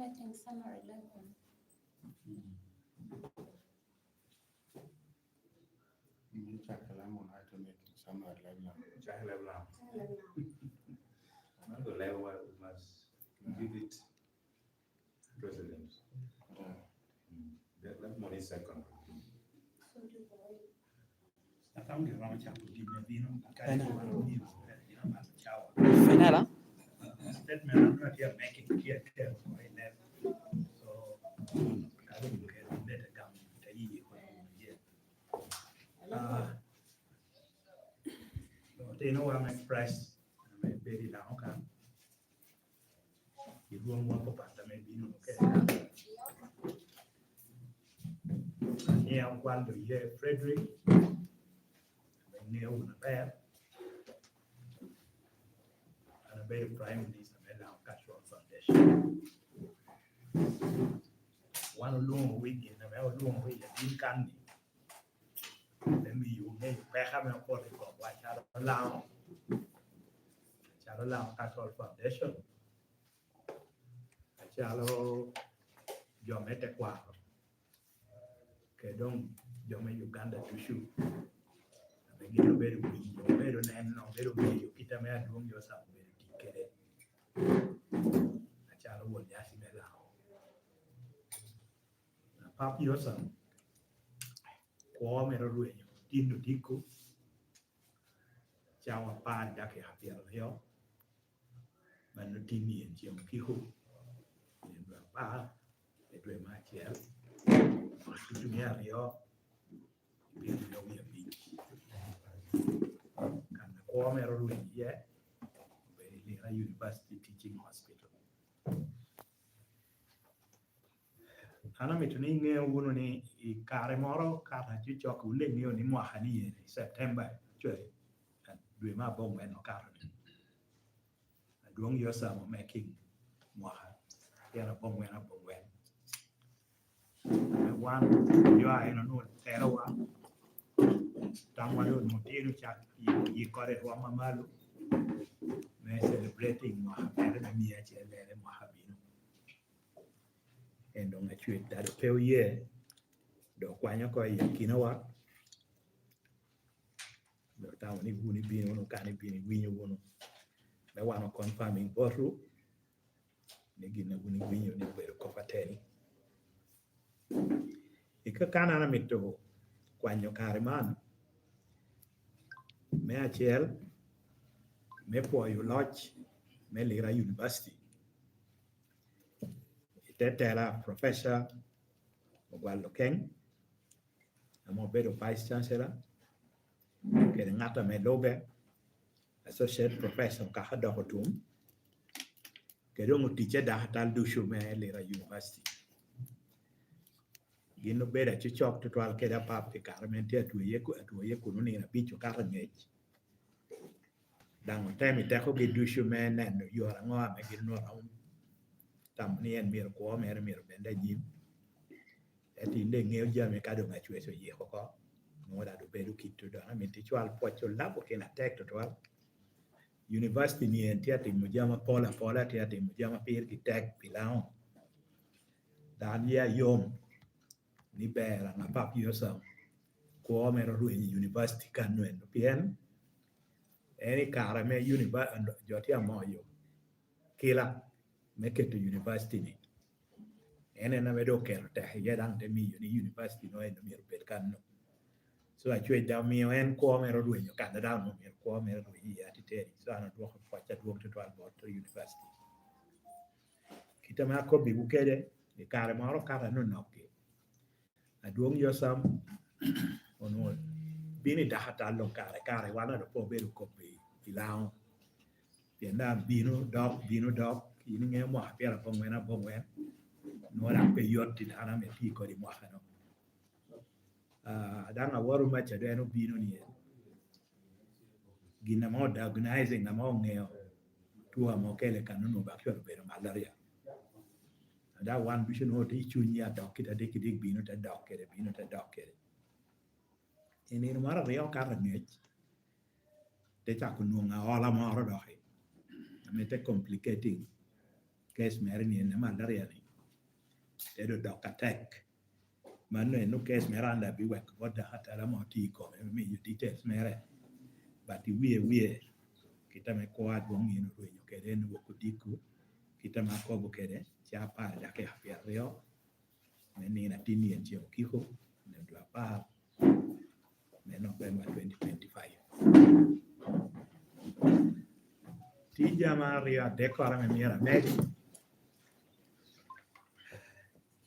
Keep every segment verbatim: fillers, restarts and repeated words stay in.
Writing summary level. Mm. Mm, chak kalam on automatic summary level. Chak level. Chak level. Not the level, we must give it precedence. Yeah. Mm. That, that one is second. Aka onge romo cako gin me bino, aka Ena. Bino, bino, bino, bino, bino, cawa. Ena la? Statement I'm not here making, here, here, for eleven. So, I don't get better come to you, yeah. Ah, otino wan express, ame bedo i Laŋo kan. I rwomwa papat ame bino kede. Aniya okwalo ye Frederick, ame ŋeo wunu aber. An abedo Prime Minister me Laŋo Cultural Foundation. Wan olwoŋo wi gin ame olwoŋo wi atin kan-ni. Me miyo ŋeyo peko ame opoto i komwa acalo Laŋo, acalo Laŋo Cultural Foundation, acalo jo me tekwaro, kede doŋ jo me Uganda ducu, ame gin obedo winyo, obedo neno, obedo ŋeyo kit ame adwoŋ Yosam obedo tic kede, acalo won nyaci me Laŋo. Apap Yosam, kwo mere orwenyo tin odiko, cawa apar dakika pyeraryo, mano tin ni en ceng okiko, pien dwe apar, i dwe me acel, tutu mia aryo, pyeraryo wie abic. Kan a kwo mere orwenyo iye, obedo i Lira University Teaching Hospital. An amito ni iŋeo wunu ni i kare moro, kare a cocok, wun daŋ iŋeo ni mwaka ni eni, September, actually, dwe me aboŋwen okato ni, adwoŋ Yosam omeking mwaka tyen aboŋwen aboŋwen. Ame wan jo a en onwoŋo terowa, tamwa doŋ onwoŋo tye doŋ cak yiko, yikore i rwom amalo me celebrating mwaka mere me mia acel mere mwaka bino. En doŋ acwec dado pe oye, doŋ okwanyo oko i akinawa. Doŋ otamo ni wun ibino wunu, kan ibino iwinyo wunu, me wan o confirming botwu ni gin a wun iwinyo ni obedo kop ateni. I kakan an amito kwanyo kare man, me acel, me pwoyo loc me Lira University, i te tela Professor Ogwal Okeng, ame obedo Vice Chancellor, kede ŋat ame lube, Associate Professor Kaka Dok Otum, kede doŋ oticce dakatal ducu me Lira University. Gin obedo acocok tutwal kede apap pi kare ame tye atweye, atweye kuno nino abic okato angec. Daŋ otemo i tekogi ducu me neno yore aŋo ame gin onwoŋo romo tamo ni en myero kwo mere myero bed anyim. Ento in daŋ iŋeo jami ka doŋ acwec oyiko oko, nwoŋo daŋ obedo kit to. Doŋ amito icwal pwoc olabo kin atek tutwal. University ni en tye atimo jami apol apola, tye atimo jami a pirgi tek pi Laŋo. Dano yia yom ni ber an apap Yosam, kwo mere orwenyo i university kan eno, pien en i kare ame univer-, jo tye amoyo kila me keto university-ni. En en ame doŋ oketo tek iye, daŋ te miyo ni university no en myero obed kan no. So, acwec daŋ omio en kwo mere orwenyo kan a daŋ omio kwo mere orwenyo iye atiteni. So, an adwoko pwoc adwong tutwal bot university. Kit ame akobbiwu kede, i kare moro okato anonok-ki, adwoŋ Yosam onwoŋo bino i dakatal doŋ kare kare, wan daŋ pe obedo kop i, i Laŋo. Pien daŋ bino dok, bino dok, in iŋeo mwaka pyerabongwen abongwen, nwoŋo daŋ pe yot i dano ame tye kodi mwaka-nu. Ah, daŋ aworo Maca doŋ en obino ni en. Gin ame odiagonize, ame oŋeo two ame okele kan onwoŋo bak cwalo obedo malaria. Ada wan ducu onwoŋo tye i cuny ni adok kite adik ki dik bino te dok kede, bino te dok kede. I nino moro aryo okato angec, te cako nwoŋo aola moro doki, ame te complicating case mere ni en, ame malaria ni. te dok dok atek. Mano en okec me randa biweko bot dako atara ma otye i kome, me miyo details mere. But i wie wie, kit ame kwo adwoŋ en orwenyo kede en wok odiko, kit ame akobo kede, ca apar dakika pyeraryo, me nino atin yen ceng okiko, nino dwe apar, me November twenty twenty-five. Tija me aryo adekkoro ame myero amedi,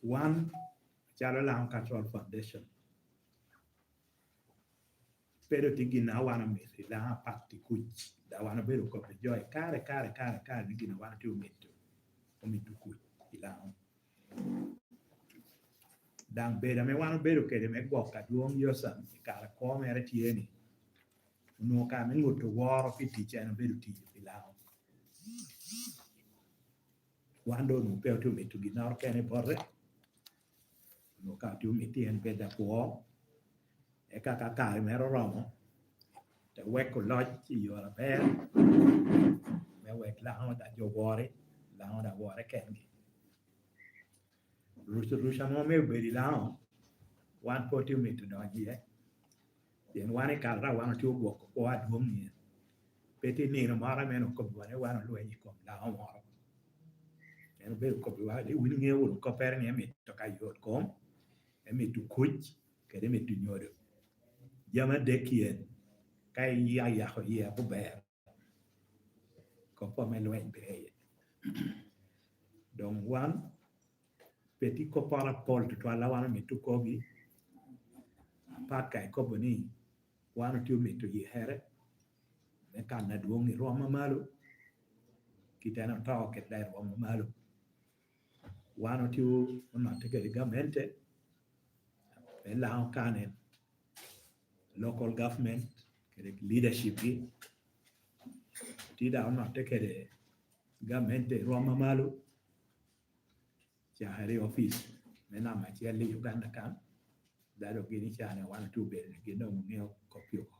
wan calo Laŋo Cultural Foundation, pe dok tye gin a wan omito i Laŋo apat i kuc, dok wan obedo kobbi jo i kare, kare, kare, kare ni gin a wan otye omito, omito kuc i Laŋo. Daŋ bedo ame wan obedo kede me gwok adwoŋ Yocam i kare kwo mere tye ni, onwoŋo kare me ŋuto woro pi tic en obedo tiyo pi Laŋo. Wan doŋ onwoŋo pe otye omito ginnoro kene i bote, onwoŋo ka otye omito en bed akwo, eka ka kare mere oromo, te weko loc i yore aber, me wek Laŋo daŋ jo wori, Laŋo daŋ wore kengi. Ruc, ruc ame omio obedo i Laŋo, wan pe otye omito donyo iye. Pien wan i kare a wan otye ogwoko kwo adwoŋ ni, pe tye nino moro ame en okobbiwa ni wan olweny i kom Laŋo moro. En obedo okobbiwa ni wun iŋeo wunu koppere ni emito ka yot kom, emito kuc, kede emito nyodo. Jami adek-ki en, ka iyako yie abuber, kop ame lweny pe iye. Doŋ wan pe tye kopporo apol tutwal a wan omito kobi, apat ka ikobo ni wan otye omito yikere me kan adwoŋ i rwom a malo, kit en oto kede daŋ i rwom a malo. Wan otye onotte kede gamente me Laŋo County, local government kede leadership-gi. Tye daŋ onotte kede gamente i rwom a malo, cakere i opic me namba acel i Uganda kan, dado gin i caa-ni wan otye obedo ni gin doŋ oŋeo koppi oko.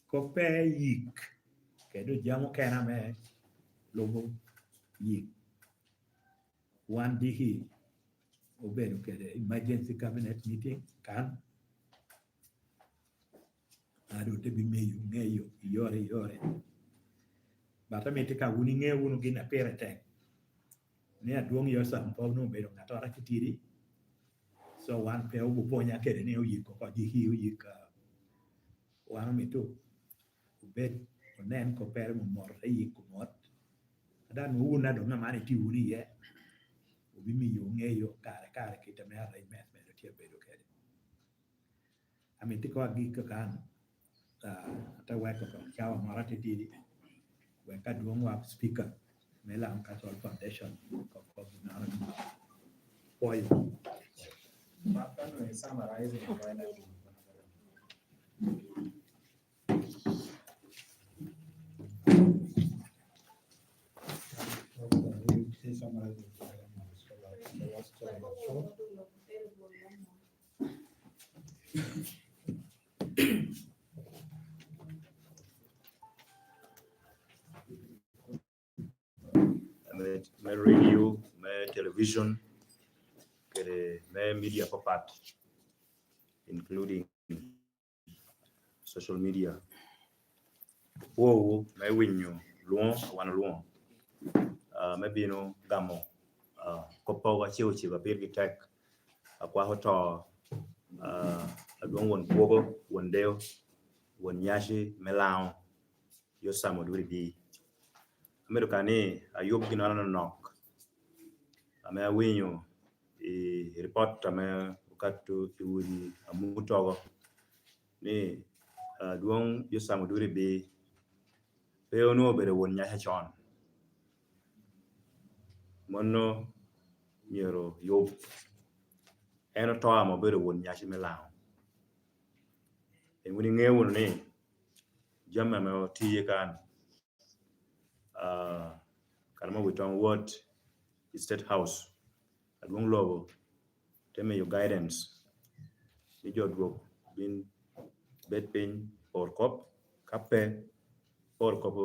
Koppe yik, kede jami okene ame lubo yik. Wan diki obedo kede emergency cabinet meeting kan, a doŋ te bimeyo ŋeyo i yore i yore. But amito ka wun iŋe wunu gin a pire tek, ni adwoŋ Yocam pe onwoŋo obedo ŋattoro atitidi, so wan pe obuponya kede ni oyiko oko diki, oyik, ah, wan omito obed onen koppere mot mot, ote yiko mot. Ada nwoŋo wun a doŋ aman itye wunu iye, obimiyo ŋeyo kare kare kit ame arrangement mere tye abedo kede. Amito ko agik kan, ah, ate weko koŋ cawa moro atitidi, wek adwoŋ wa speaker me Laŋo Cultural Foundation, kop, kop, nano, pwoyo. Me, me radio, me television, kede me media papat, including social media. Pwowu me winyo lwoŋo a wan olwoŋo, ah, me bino gamo, ah, kop a ocego cego a pirgi tek, akwako to, ah, adwoŋ won kwogo, won deo, won nyaci me Laŋo, Yocam Odwiri Bii. Amedo ka ni ayub ginnoro anonok ame awinyo i ripot ame okato i udi a Mutogo ni, ah, adwoŋ Yocam Odwiri Bii pe onwoŋo obedo won nyaci acon. Mano myero yub. En oto ame obedo won nyaci me Laŋo. Pien wun iŋeo wunu ni jami ame otiye kan, ah, kare me Witong Ward i State House, adwoŋ lobo te miyo guidance ni jo dwok bin bed piny, por kop, ka pe por kop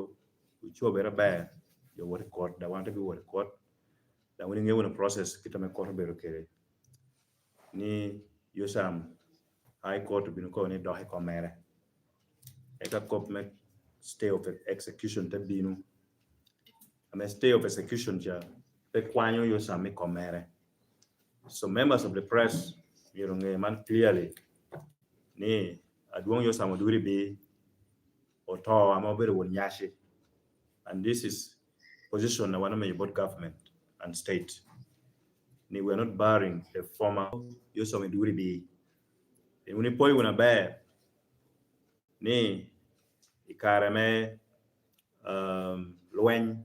ocobere aber, jo wot i kot, dok wan te biwot i kot. Daŋ wun iŋeo wunu process kit ame kot obedo kede, ni Yosam High Court obino kobo ni dok i kom mere. Eka kop me stay of execution te bino. Ame stay of execution ca te kwanyo Yosam i kom mere. So members of the press myero ŋe man clearly ni Adwoŋ Yosam Oduri Bii oto ame obedo won nyaci. And this is position na wan omiyo both government and state, ni we are not burying the former Yosam Oduri Bii. Pien wun ipoyo wunu aber ni i kare me, um, lweny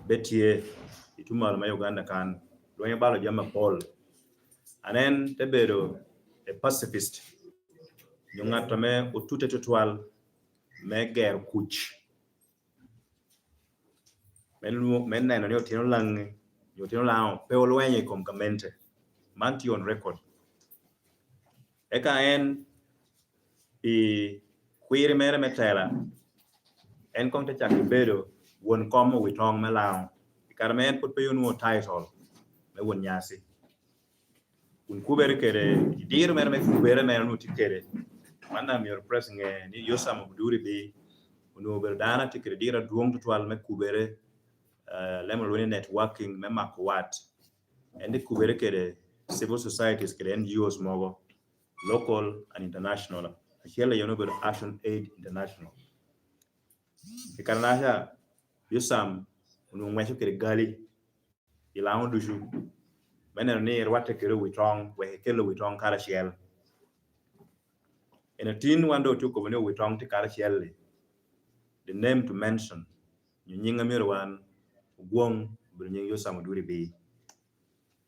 be tye i tuŋ malo me Uganda kan, lweny obalo jami apol. And en te bedo a pacifist, nyo ŋat ame otute tutwal me gero kuc, me lwo-, me neno ni Otyeno Laŋe, nyo Otyeno Laŋo pe olwenyo i kom gamente. Man tye on record. Eka en i kwiri mere me tela, en koŋ te cako bedo won kom Owitoŋ me Laŋo. I kare ame en pwod pe onwoŋo title me won nyaci. Kun kubere kede, i diro mere me kubere mere onwoŋo tye kede. Man daŋ myero press ŋe ni Yosam Oduri Bii onwoŋo obedo dano a tye kede diro adwoŋ tutwal me kubere, eh, lemo lweny ni networking me mako wat. En tye kubere kede civil societies kede N G Os mogo, local and international. Acel aye onwoŋo obedo Action Aid International. I kare-naca, Yosam onwoŋo ŋweco kede gali i Laŋo ducu, me neno ni rwatte kede Owitoŋ, wek ekel Owitoŋ karacel. En atin wan doŋ otye okobo ni Owitoŋ tye karacel-li. The name to mention, nyo nyiŋ a myero wan ogwoŋ, obedo nyiŋ Yosam Oduri Bii.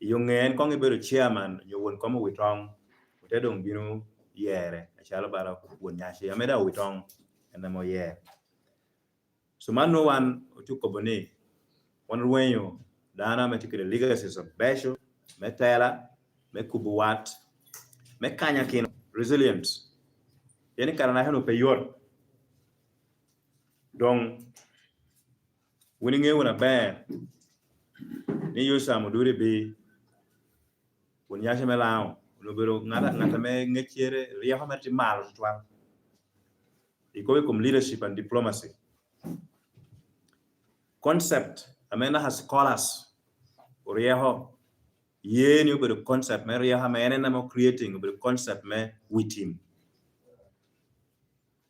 I yo ŋe en koŋ ebedo chairman, nyo won kom Owitoŋ, ote doŋ bino yere, acalo bala won nyaci, ame daŋ Owitoŋ en ame oyer. So man nwoŋo wan otye okobo ni wan orwenyo dano ame tye kede legacies of beco, me tela, me kubo wat, me kanyakino, resilience. Pien i kare-naca onwoŋo pe yot. Doŋ wun iŋeo wunu aber ni Yosam Oduri Bii, won nyaci me Laŋo, onwoŋo obedo ŋat, ŋat ame ŋeccere, ryeko mere tye malo tutwal. Ikobo i kom leadership and diplomacy. Concept ame naka scholars oryeko, ye ni obedo concept me ryeko ame en en ame creating, obedo concept me wi tim.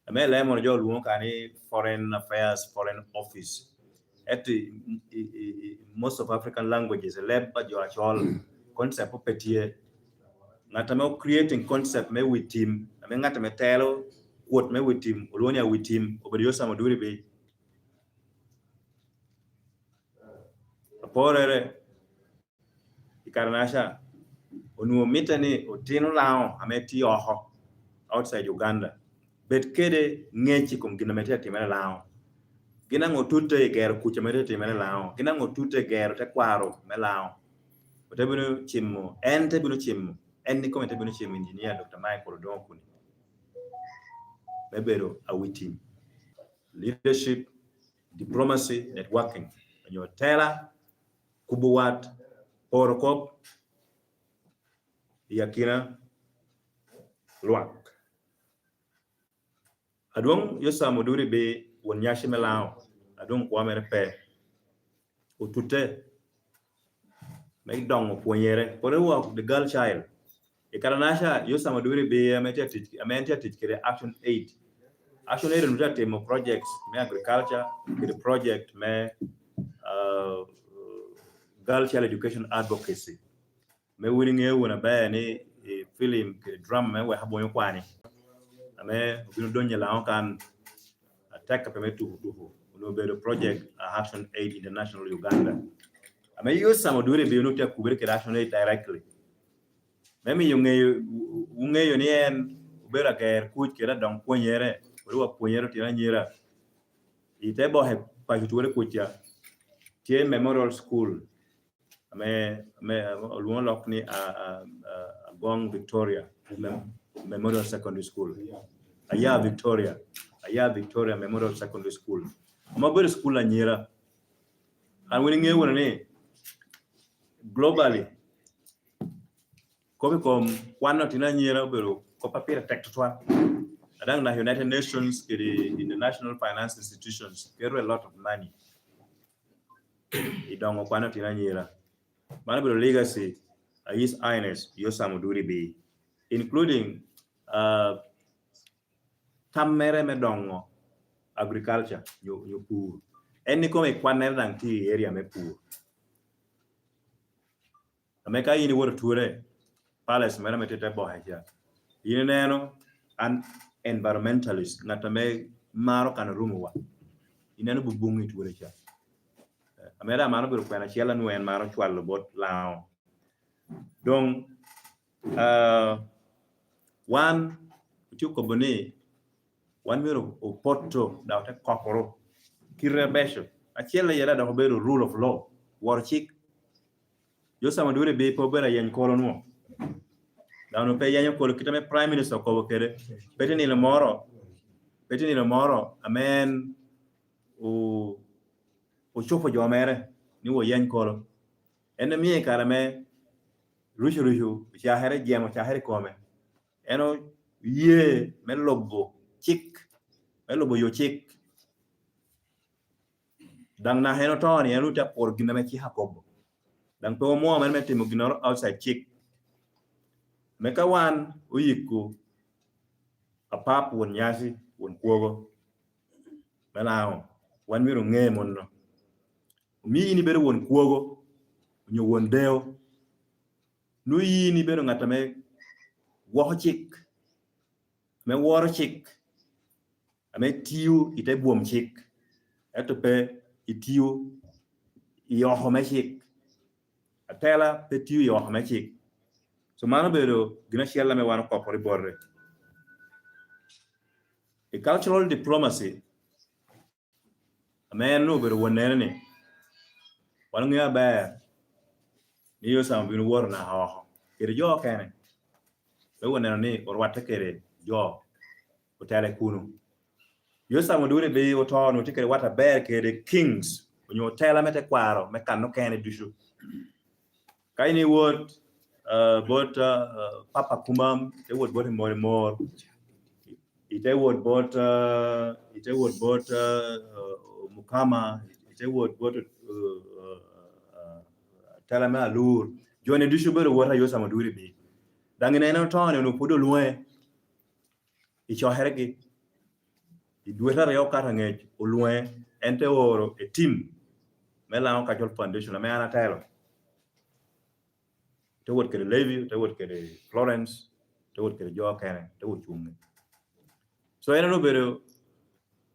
Ame i leb mono jo olwoŋo ka ni Foreign Affairs, Foreign Office. Ento i, i, i, i most of African languages, i leb pa jo acol, concept pe tye. Ŋat ame o creating concept me wi tim, ame ŋat ame telo kwot me wi tim, olwoŋo ni awi tim, obedo Yosam Oduri Bii. Aporere, i kare-naca, onwoŋo mitte ni otino Laŋo ame tye oko, outside Uganda, bed kede ŋec i kom gin ame tye atimere i Laŋo. Gin aŋo tutte i gero kuc ame tye atimere i Laŋo? Gin aŋo tutte i gero tekwaro me Laŋo? Ote bino cimo, en te bino cimo, en ikome te bino cimo Engineer Doctor Michael Odongo Okuni me bedo awi tim. Leadership, diplomacy, networking, onyo tela, kubo wat, poro kop i akina lwak. Adwoŋ Yosam Oduri Bii, won nyaci me Laŋo, adwoŋ kwo mere pe otutte me doŋo pwonyere. Pwonyere wa the girl child. I kare-naca, Yosam Oduri Bii ame tye atic, ame en tye atic kede Action Aid. Action Aid onwoŋo tye atimo projects me agriculture, kede project me, uh, girl child education advocacy. Me wun iŋeo wunu aber ni i film kede drama me Wek Abwony Okwani, ame obino donyo i Laŋo kan, atek pe me tuku tuku, onwoŋo obedo project a Action Aid International Uganda. Ame Yosam Oduri Bii onwoŋo tye akubere kede Action Aid directly. Me miyo ŋeyo, wuŋeyo ni en obedo ager kuc kede adoŋ pwonyere, kodi wa pwonyere otino anyira. I te boke paco twere kuca, tye Memorial School, ame, ame olwoŋo lok ni, a, a, a, Agong Victoria Mem-, Memorial Secondary School. Aya Victoria, Aya Victoria Memorial Secondary School. Ame obedo school anyira. Kan wun iŋeo wunu ni Globally, kop i kom kwan otino anyira obedo kop a pire tek tutwal. Adaŋ na United Nations kede international finance institutions keto a lot of money i doŋo kwan otino anyira. Mano obedo legacy a His Highness Yosam Oduri B, including uh, tam mere me doŋo agriculture nyo, nyo pur. En ikome kwannere daŋ tye i area me pur. Ame ka in iwoto Twere, palace mere ame tye i te boke ca, in ineno an environmentalist, ŋat ame maro kano rumowa. Ineno bubuŋ i Twere ca. Ame daŋ mano obedo kwena acel a nwoŋo en maro cwalo bot Laŋo. Doŋ, ah, wan otye okobo ni wan myero opoto, dok ote koporo kite abeco. Acel aye daŋ dok obedo rule of law, woro cik. Yosam Oduri B pe obedo ayeny kolo nwo. Dano pe yenyo kolo kit ame Prime Minister okobo kede. Pe tye nino moro, pe tye nino moro ame en o-, ocupo jo mere ni woyeny kolo. En omio i kare ame rucu rucu ocakere, jemo ocakere i kome, en oye me lubo cik, me lubo yo cik. Daŋ naka en oto ni, en onwoŋo tye aporo gin ame cik akobo. Daŋ pe omwoo mere me timo ginnoro outside cik. Me ka wan oyiko apap won nyaci, won kwogo me Laŋo, wan myero oŋe monno. Omio in ibedo won kwogo, onyo won deo, nwoŋo in ibedo ŋat ame gwoko cik, ame woro cik, ame tio i te bwom cik, ento pe itio i oko me cik. Atela pe tio i oko me cik. So mano obedo gin acel ame wan okokoro i bote. I cultural diplomacy, ame en onwoŋo obedo wonnere ni, wan oŋeo aber ni Yosam obino woro naka oko kede jo okene, me wot neno ni orwatte kede jo otela i kuno. Yosam Oduri B oto onwoŋo tye kede wat aber kede kings, onyo otela me tekwaro me kan okene ducu. Ka in iwot, ah, bot, ah, ah, Papa Kumam, ite wot bot Imor Imor, ite wot bot, ah, ite wot bot, ah, ah, Mukama, ite wot bot, ah, ah, ah, tela me Alur. Jo-ni ducu obedo wot a Yosam Oduri B. Daŋ ineno oto-ni onwoŋo pwod olwoŋe i cokeregi. I dwe aryo okato angec olwoŋe, en te oro i tim me Laŋo Cultural Foundation ame an atelo. Te wot kede Levi, te wot kede Florence, te wot kede jo okene, te wot cuŋe. So en onwoŋo obedo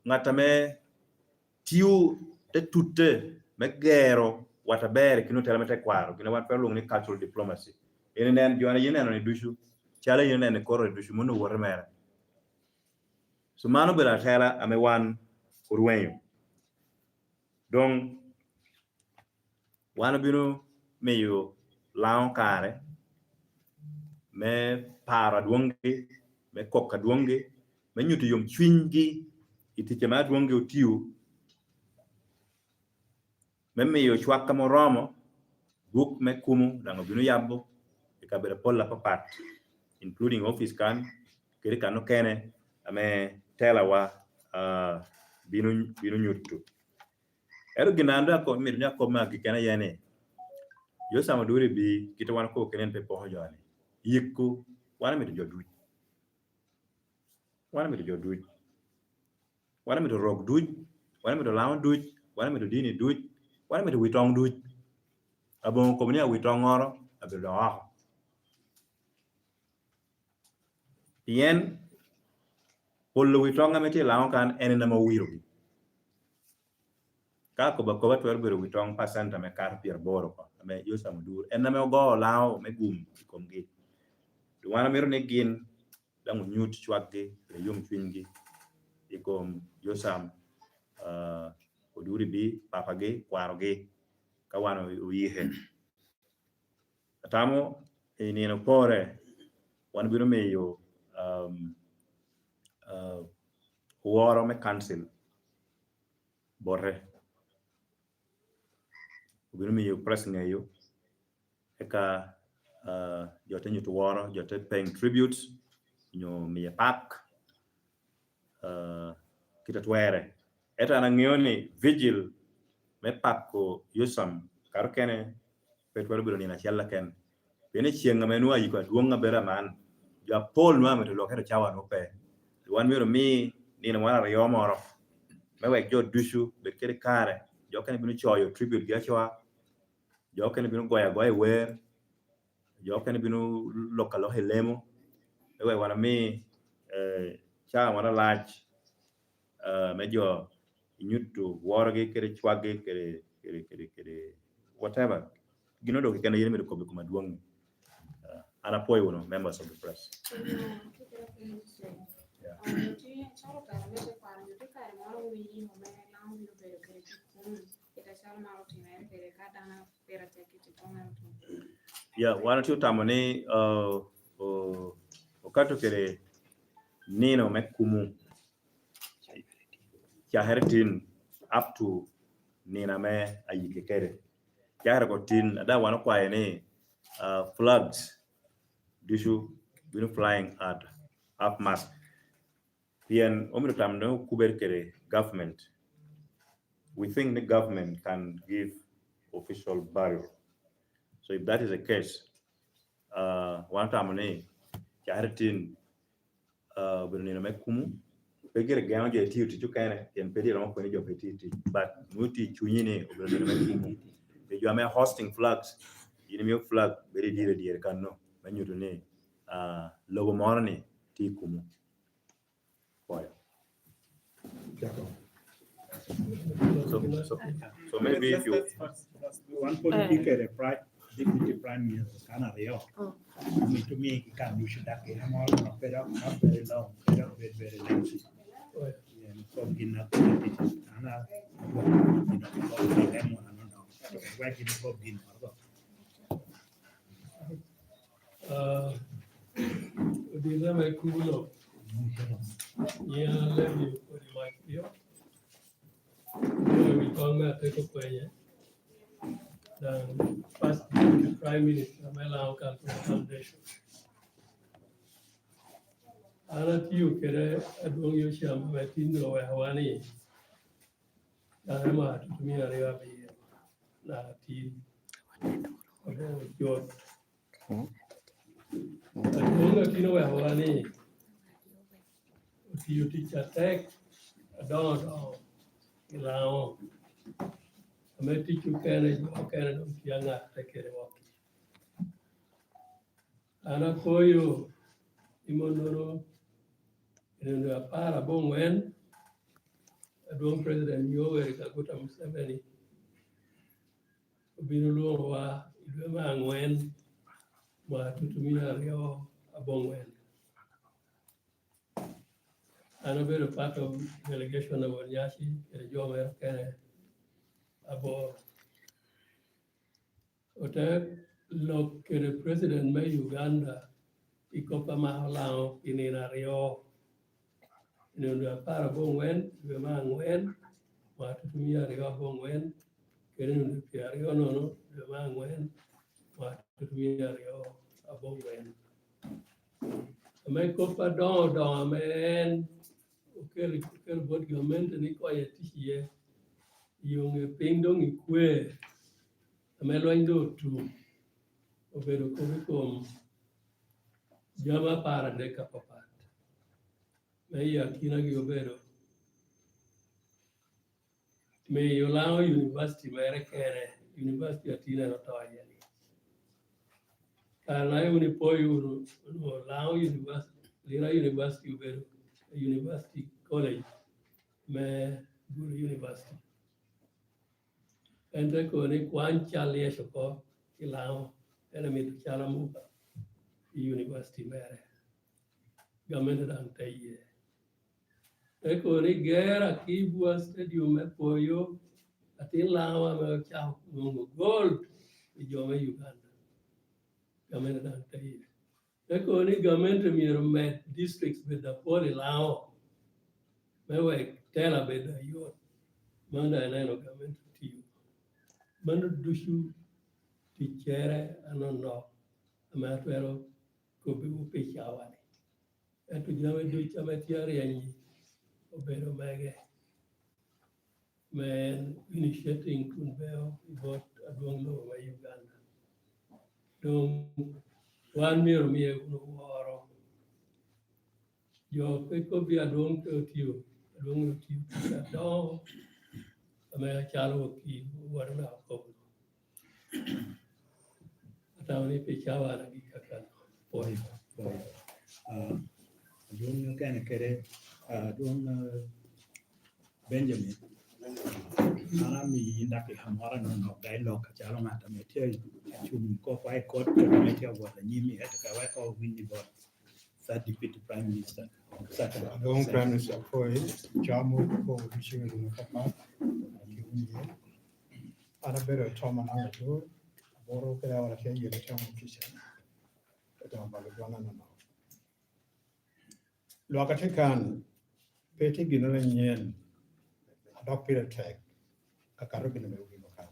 ŋat ame tio te tutte me gero wat aber i kin otela me tekwaro, gin a wan twero lwoŋo ni cultural diplomacy. En inen, jo a yin ineno-ni ducu, calo yin ineno i kore ducu, mano owote mere. So mano obedo atela ame wan orwenyo. Doŋ wan obino miyo Laŋo kare me paro adwoŋgi, me kok adwoŋgi, me nyuto yom cwinygi i tic ame adwoŋgi otio, me miyo cwak ame oromo, buk me kumo daŋ obino yabo i kabedo apol apapat, including office kan, kede kan okene ame telawa, ah, bino, bino nyuto. Ento gin an doŋ ako-, myero ni akob me agikki en aye ni, Yosam Oduri B, kit a wan okobo kene en pe poko jo-ni. Yiko, wan omito jo duc. Wan omito jo duc. Wan omito rok duc. Wan omito Laŋo duc. Wan omito dini duc. Wan omito wi toŋ duc. Aboŋo okobo ni awi toŋŋoro abedo dok oko. Pien polo wi toŋ ame tye i Laŋo kan en en ame owirogi. Ka akobo akoba twero bedo wi toŋ pacent ame kato pyeraboro oko, ame Yosam Odur, en ame ogo Laŋo me gum i komgi. Doŋ wan omito ni gin daŋ onyut cwakgi, kede yom cwinygi i kom Yosam, ah, Oduri B, papagi, kwarogi, ka wan oy-, oyike. Atamo i nino pore, wan bino miyo, um, uh, woro me council bote. Obino miyo press ŋeyo, Eka, ah, jo te nyuto woro, jo te paying tributes, onyo miye pak, ah, kite a twerre. Ento an aŋeo ni vigil me pako Yosam kare okene pe twero bedo nino acel keken. Pien i ceŋ ame nwoŋo ayiko adwoŋ abedo aman, jo apol nwoŋo amito lwok, ento cawa nwoŋo pe. Wan myero omi nino moro aryo moro, me wek jo ducu bed kede kare. Jo okene bino coyo tribute gi acoa, jo okene bino goyo agoya i wer, jo okene bino loko aloka i lemo, me wek wan omi, eh, cawa moro alac, eh, me jo nyuto worogi kede cwaggi kede, kede, kede, kede whatever. Gin odok keken a yin imito kobo i kom adwoŋ-ŋi. Eh, an apwoyo wunu, members of the press. Yeah. Ya, wan otye otamo ni, uh, uh, okato kede nino me kumu, cakere tin up to nino ame ayike kede. Cakere ko tin, ada wan okwayo ni, uh, flags ducu bino flying at half mast. Pien omito tam dong okubere kede government. We think the government can give official burial. So if that is the case, uh, wan tamo ni cakere tin, uh, obedo nino me kumu, pe gire geno jo etiyo tic okene, pien pe iromo kwene jo pe tiyo tic, but nwoŋo tye i cunyi ni obedo nino me kumu. Pi jo ame hosting flags, yin imiyo flag bedo i dyere dyere kanno, me nyuto ni, uh, lobo moro ni tye i kumu. Pwoyo. So, so, so maybe if you One point big at the prime, deputy prime minister, kind of, yeah. Mm. Me to me, he can do should that, you know, not better, not very long, better, very, very lengthy. Yeah, so in that, and I, you know, about the M one, I don't know. So, where can you go, you know, Ah, odila me kulo. Nyiŋa Levi Okodi Mac Pio. Obedo wi kony me ateko kwenye. Daŋ first deputy prime minister me Laŋo Cultural Foundation. An atio kede adwoŋ Yocam ame tin doŋ owekowa ni Dano me atutumia aryo abiro, naka tin, odoŋo ojot. Adwoŋ a tin owekowa ni otio tic atek, adoŋo doŋo i Laŋo, ame tic okene, jo okene doŋ tye aŋatte kede wok. An apoyo i monnono i nino apar aboŋwen, adwoŋ President Yoweri Kaguta Museveni obino lwoŋowa i dwe me aŋwen, mwaka tutumia aryo aboŋwen. An abedo part of delegation of Onyaci kede jo mere okene aboro. Ote lok kede President me Uganda i kop a mako Laŋo i nino aryo, i nino dwe apar aboŋwen, dwe me aŋwen, mwaka tutumia aryo aboŋwen, kede nino dwe pyeraryo nono, dwe me aŋwen, mwaka tutumia aryo aboŋwen. Ame kop adoŋo doŋo ame en okelo, okelo bot gamente ni konye tic iye, i yo ŋe piny doŋ i kwe, ame lweny doŋ otum, obedo kop i kom jami apar adek apapat. Me i akinagi obedo miyo Laŋo University mere kene, University a tin en oto iye-ni. Kara na wun ipoyo wunu, wunu Laŋo University, Lira University obedo University College me Gulu University. En te kono ni kwan cal Yecu oko i Laŋo, en amito cal amuka i University mere. Gamente daŋ te ye. Te kono ni ger Akii-Bua Stadium me Poyo, atin Laŋo ame ocako nwoŋo gold i jo me Uganda. Gamente daŋ te ye. Te kono ni gamente myero med districts bed apol i Laŋo, me wek tela bed ayot. Mano daŋ ineno gamente otiyo. Mano ducu ticcere anonok ame atwero kobbiwu pi cawa-ni. Ento jami ducu ame tye aryeny-nyi obedo mege, me en initiating kun beo i bot adwoŋ lobo me Uganda. Doŋ wan myero omiye wunu woro. Jo pe kobbi adwoŋ pe otio, adwoŋ otio tic adoŋo ame acalo wakil wotona okobo. Atamo ni pi cawa-na gik kakano. Pwoyo. Pwoyo. Ah, adwoŋ okene kede, ah, adwoŋ, ah, Benjamin. An amiyi dakika moro anonok dialogue acalo ŋat ame tye acung kop i kot, kede ame tye awot anyim i, ento ka weko owinyi bot third Deputy Prime Minister. Adwoŋ Prime Minister Poi, camo ko ducu i runu kapat, ati winye. An abedo Tom Anang Adur, aboro kede awara tye yelo camo kica. Ete mabalo dwana nono. Lwak atye kan, pe tye ginnoro anyen, a dok pire tek, akato gin ame obino kan.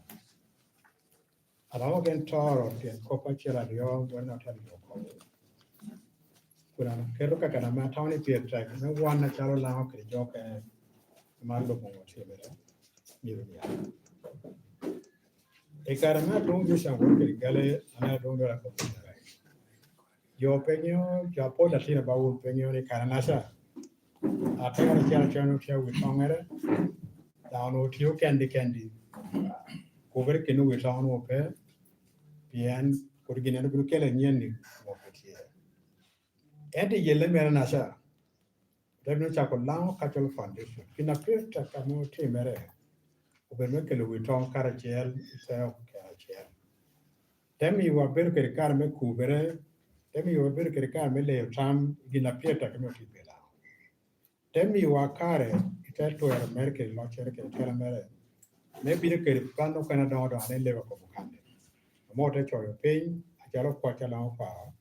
Aromo gen toro tyen kop acel aryo, wene ote aryo oko. Kun aketo kakana me atamo ni pire tek, me wan acalo Laŋo kede jo okene, man lobo otimere, myero niaŋ. I kare me adwoŋ Micam wot kede Gali, ame adwoŋ dora kop. Jo pe ŋeo, jo apol latin a ba wun pe ŋeo ni kare-naca, atero acel acel otye awi toŋere, dok onwoŋo otio kendi kendi. Kubere keni owi toŋ onwoŋo pe, pien kodi gin en obino kelo anyen ni onwoŋo pe tye. Ento i yelle mere-naca, te bino cako Laŋo Cultural Foundation. Gin a pire tek ame otimere, obedo me kelo wi toŋ karacel i te oko keracel. Te miyowa bedo kede kare me kubere, te miyowa bedo kede kare me leyo tam i gin a pire tek ame otye pi Laŋo. Te miyowa kare i te twero mere kede loccere kede tela mere, me bino kede kan okene adoŋo doŋo ane leba kop okande. Amo te coyo piny, acalo kwac a Laŋo Kwaro,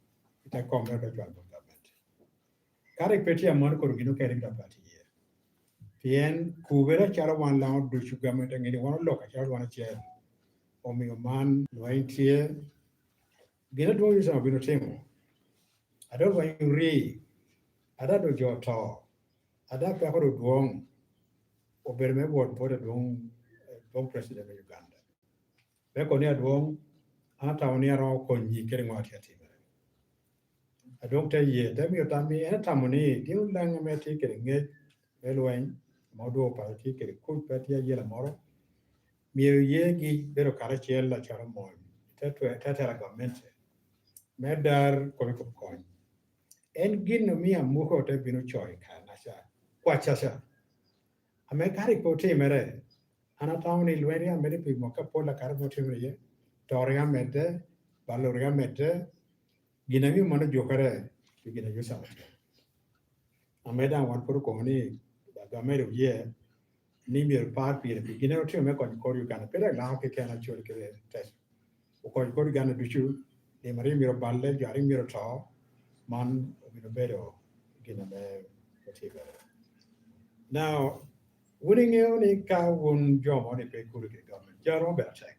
i te kom mere te cwalo bot gamente. Ka rik pe tye aman, kono gin okene rik dok pe atye iye. Pien kubere acalo wan Laŋo ducu gamente ŋeni wan olok acalo wan acel. Omio man lweny tye. Gin adwoŋ Yecu obino timo. Ada lweny ori, ada do jo oto, ada peko do dwoŋ, obedo me wot bot adwoŋ, adwoŋ president me Uganda. Me kono ni adwoŋ, an atamo ni aromo konyi kede ŋo a tye atimere. Adwoŋ te ye, te mio tam ni en atamo ni gin Olaŋo ame tye kede ŋec me lweny, ame odwogo paro tye kede kuc, pe tye ayela moro, myero yegi bedo karacel acalo mony, te twe-, te tela gamente, me dar kop i kom kony. En gin omio amuka te bino coyo i kare-naca, kwaccaca. Ame ka rik pe otimere, an atamo ni lweny rik amedde pi mwaka apol akato pe otimere iye, to rik amedde, balo rik amedde, gin a mio mano jukere pi gin a Yosam otimo. Ame daŋ wan pwod okobo ni, gamente oye ni myero par pire pi gin a otimo me konyo kor Uganda. Pe dok Laŋo keken acwal kede tek. Okony kor Uganda ducu, nino a rik myero oballe, jo a rik myero oto, man obino bedo gin ame otimere. Now, wun iŋeo ni ka wun jo mo ni pe ikuro kede gamente, jo romo bedo atek.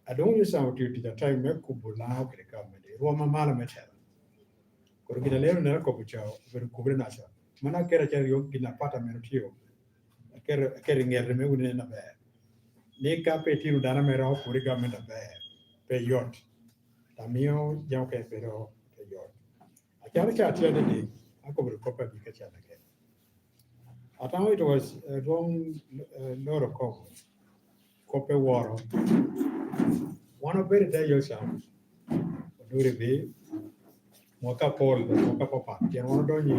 Adwoŋ Yosam otio tic atek me kubo Laŋo kede gamente, i rwom amalo me tela. Koro gin a lero nera kobo ca obedo kubere-naca. Mano akero acel ryo gin apat ame otio. Akero, akero i ŋete me wun inen aber. Ni ka pe itino dano ame romo kuri gamente aber, pe yot. Amio jami okene bedo pe yot. Acalo ca tye adede, akobo kop abika can akene. Atamo it was, eh, dwoŋ, eh, loro kop, kop pe woro. Wan obedo i te Yosam, oduri bi, mwaka pol, mwaka papat. Pien wan odonyo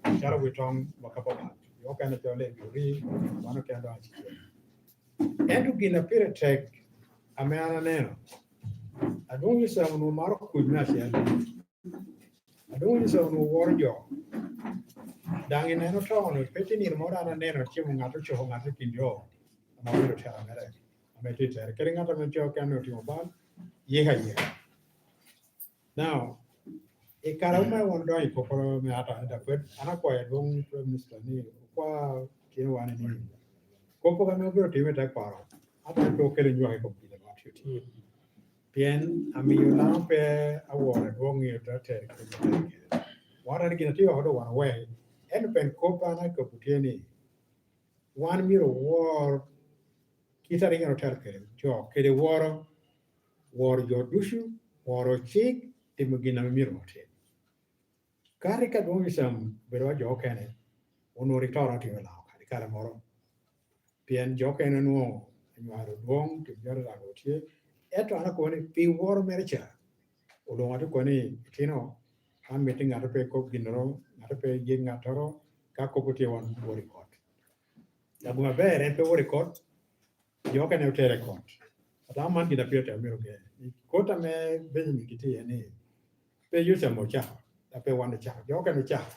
i calo wi toŋ mwaka papat. Jo okene calo i Guri, wan okene doŋ acel. Ento gin a pire tek ame an aneno, adwoŋ Yosam onwoŋo maro kuc me acel. Adwoŋ Yosam onwoŋo woro jo. Daŋ ineno to-ni, pe tye nino moro an aneno cimo ŋat ocoko ŋat i kin jo ame obedo tela mere, ame tye i tere. Kadi ŋat ame coo kene otimo bal, yiko ayika. Now, i kare ame wan odonyo i kopporo me ata, ata pwod, an akwayo adwoŋ Prime Minister ni okwa tyen wan ni, kop ame obino timo i te kwaro, ata pe okelo nywak i kom gin ame watye otimo. Pien amiyo Laŋo pe aworo adwoŋ i ote tere kede ote kede. Wan en gin atye oko doŋ wan owe. Ento pen kop an akobo tye ni, wan myero owor kit a rik en otelo kede jo, kede woro, woro jo ducu, woro cik, timo gin ame myero otim. Ka rik adwoŋ i cam bedo wa jo okene, onwoŋo rik to romo timo Laŋo kadi kare moro. Pien jo okene onwoŋo anywalo dwoŋ, timo jami rago tye. Ento an akobo ni pi woro mere ca, olwoŋo ate kobo ni, "Itino, an mitte ŋat pe kop ginnoro, ŋat pe yen ŋattoro, ka kop otye wan wot i kot." Aguma ber en pe wot i kot, jo okene otere i kot. Atamo man gin a pire tek myero ogen. I kot ame Benjamin gitye iye ni, pe Yosam ocako, a pe wan ocako, jo okene ocako.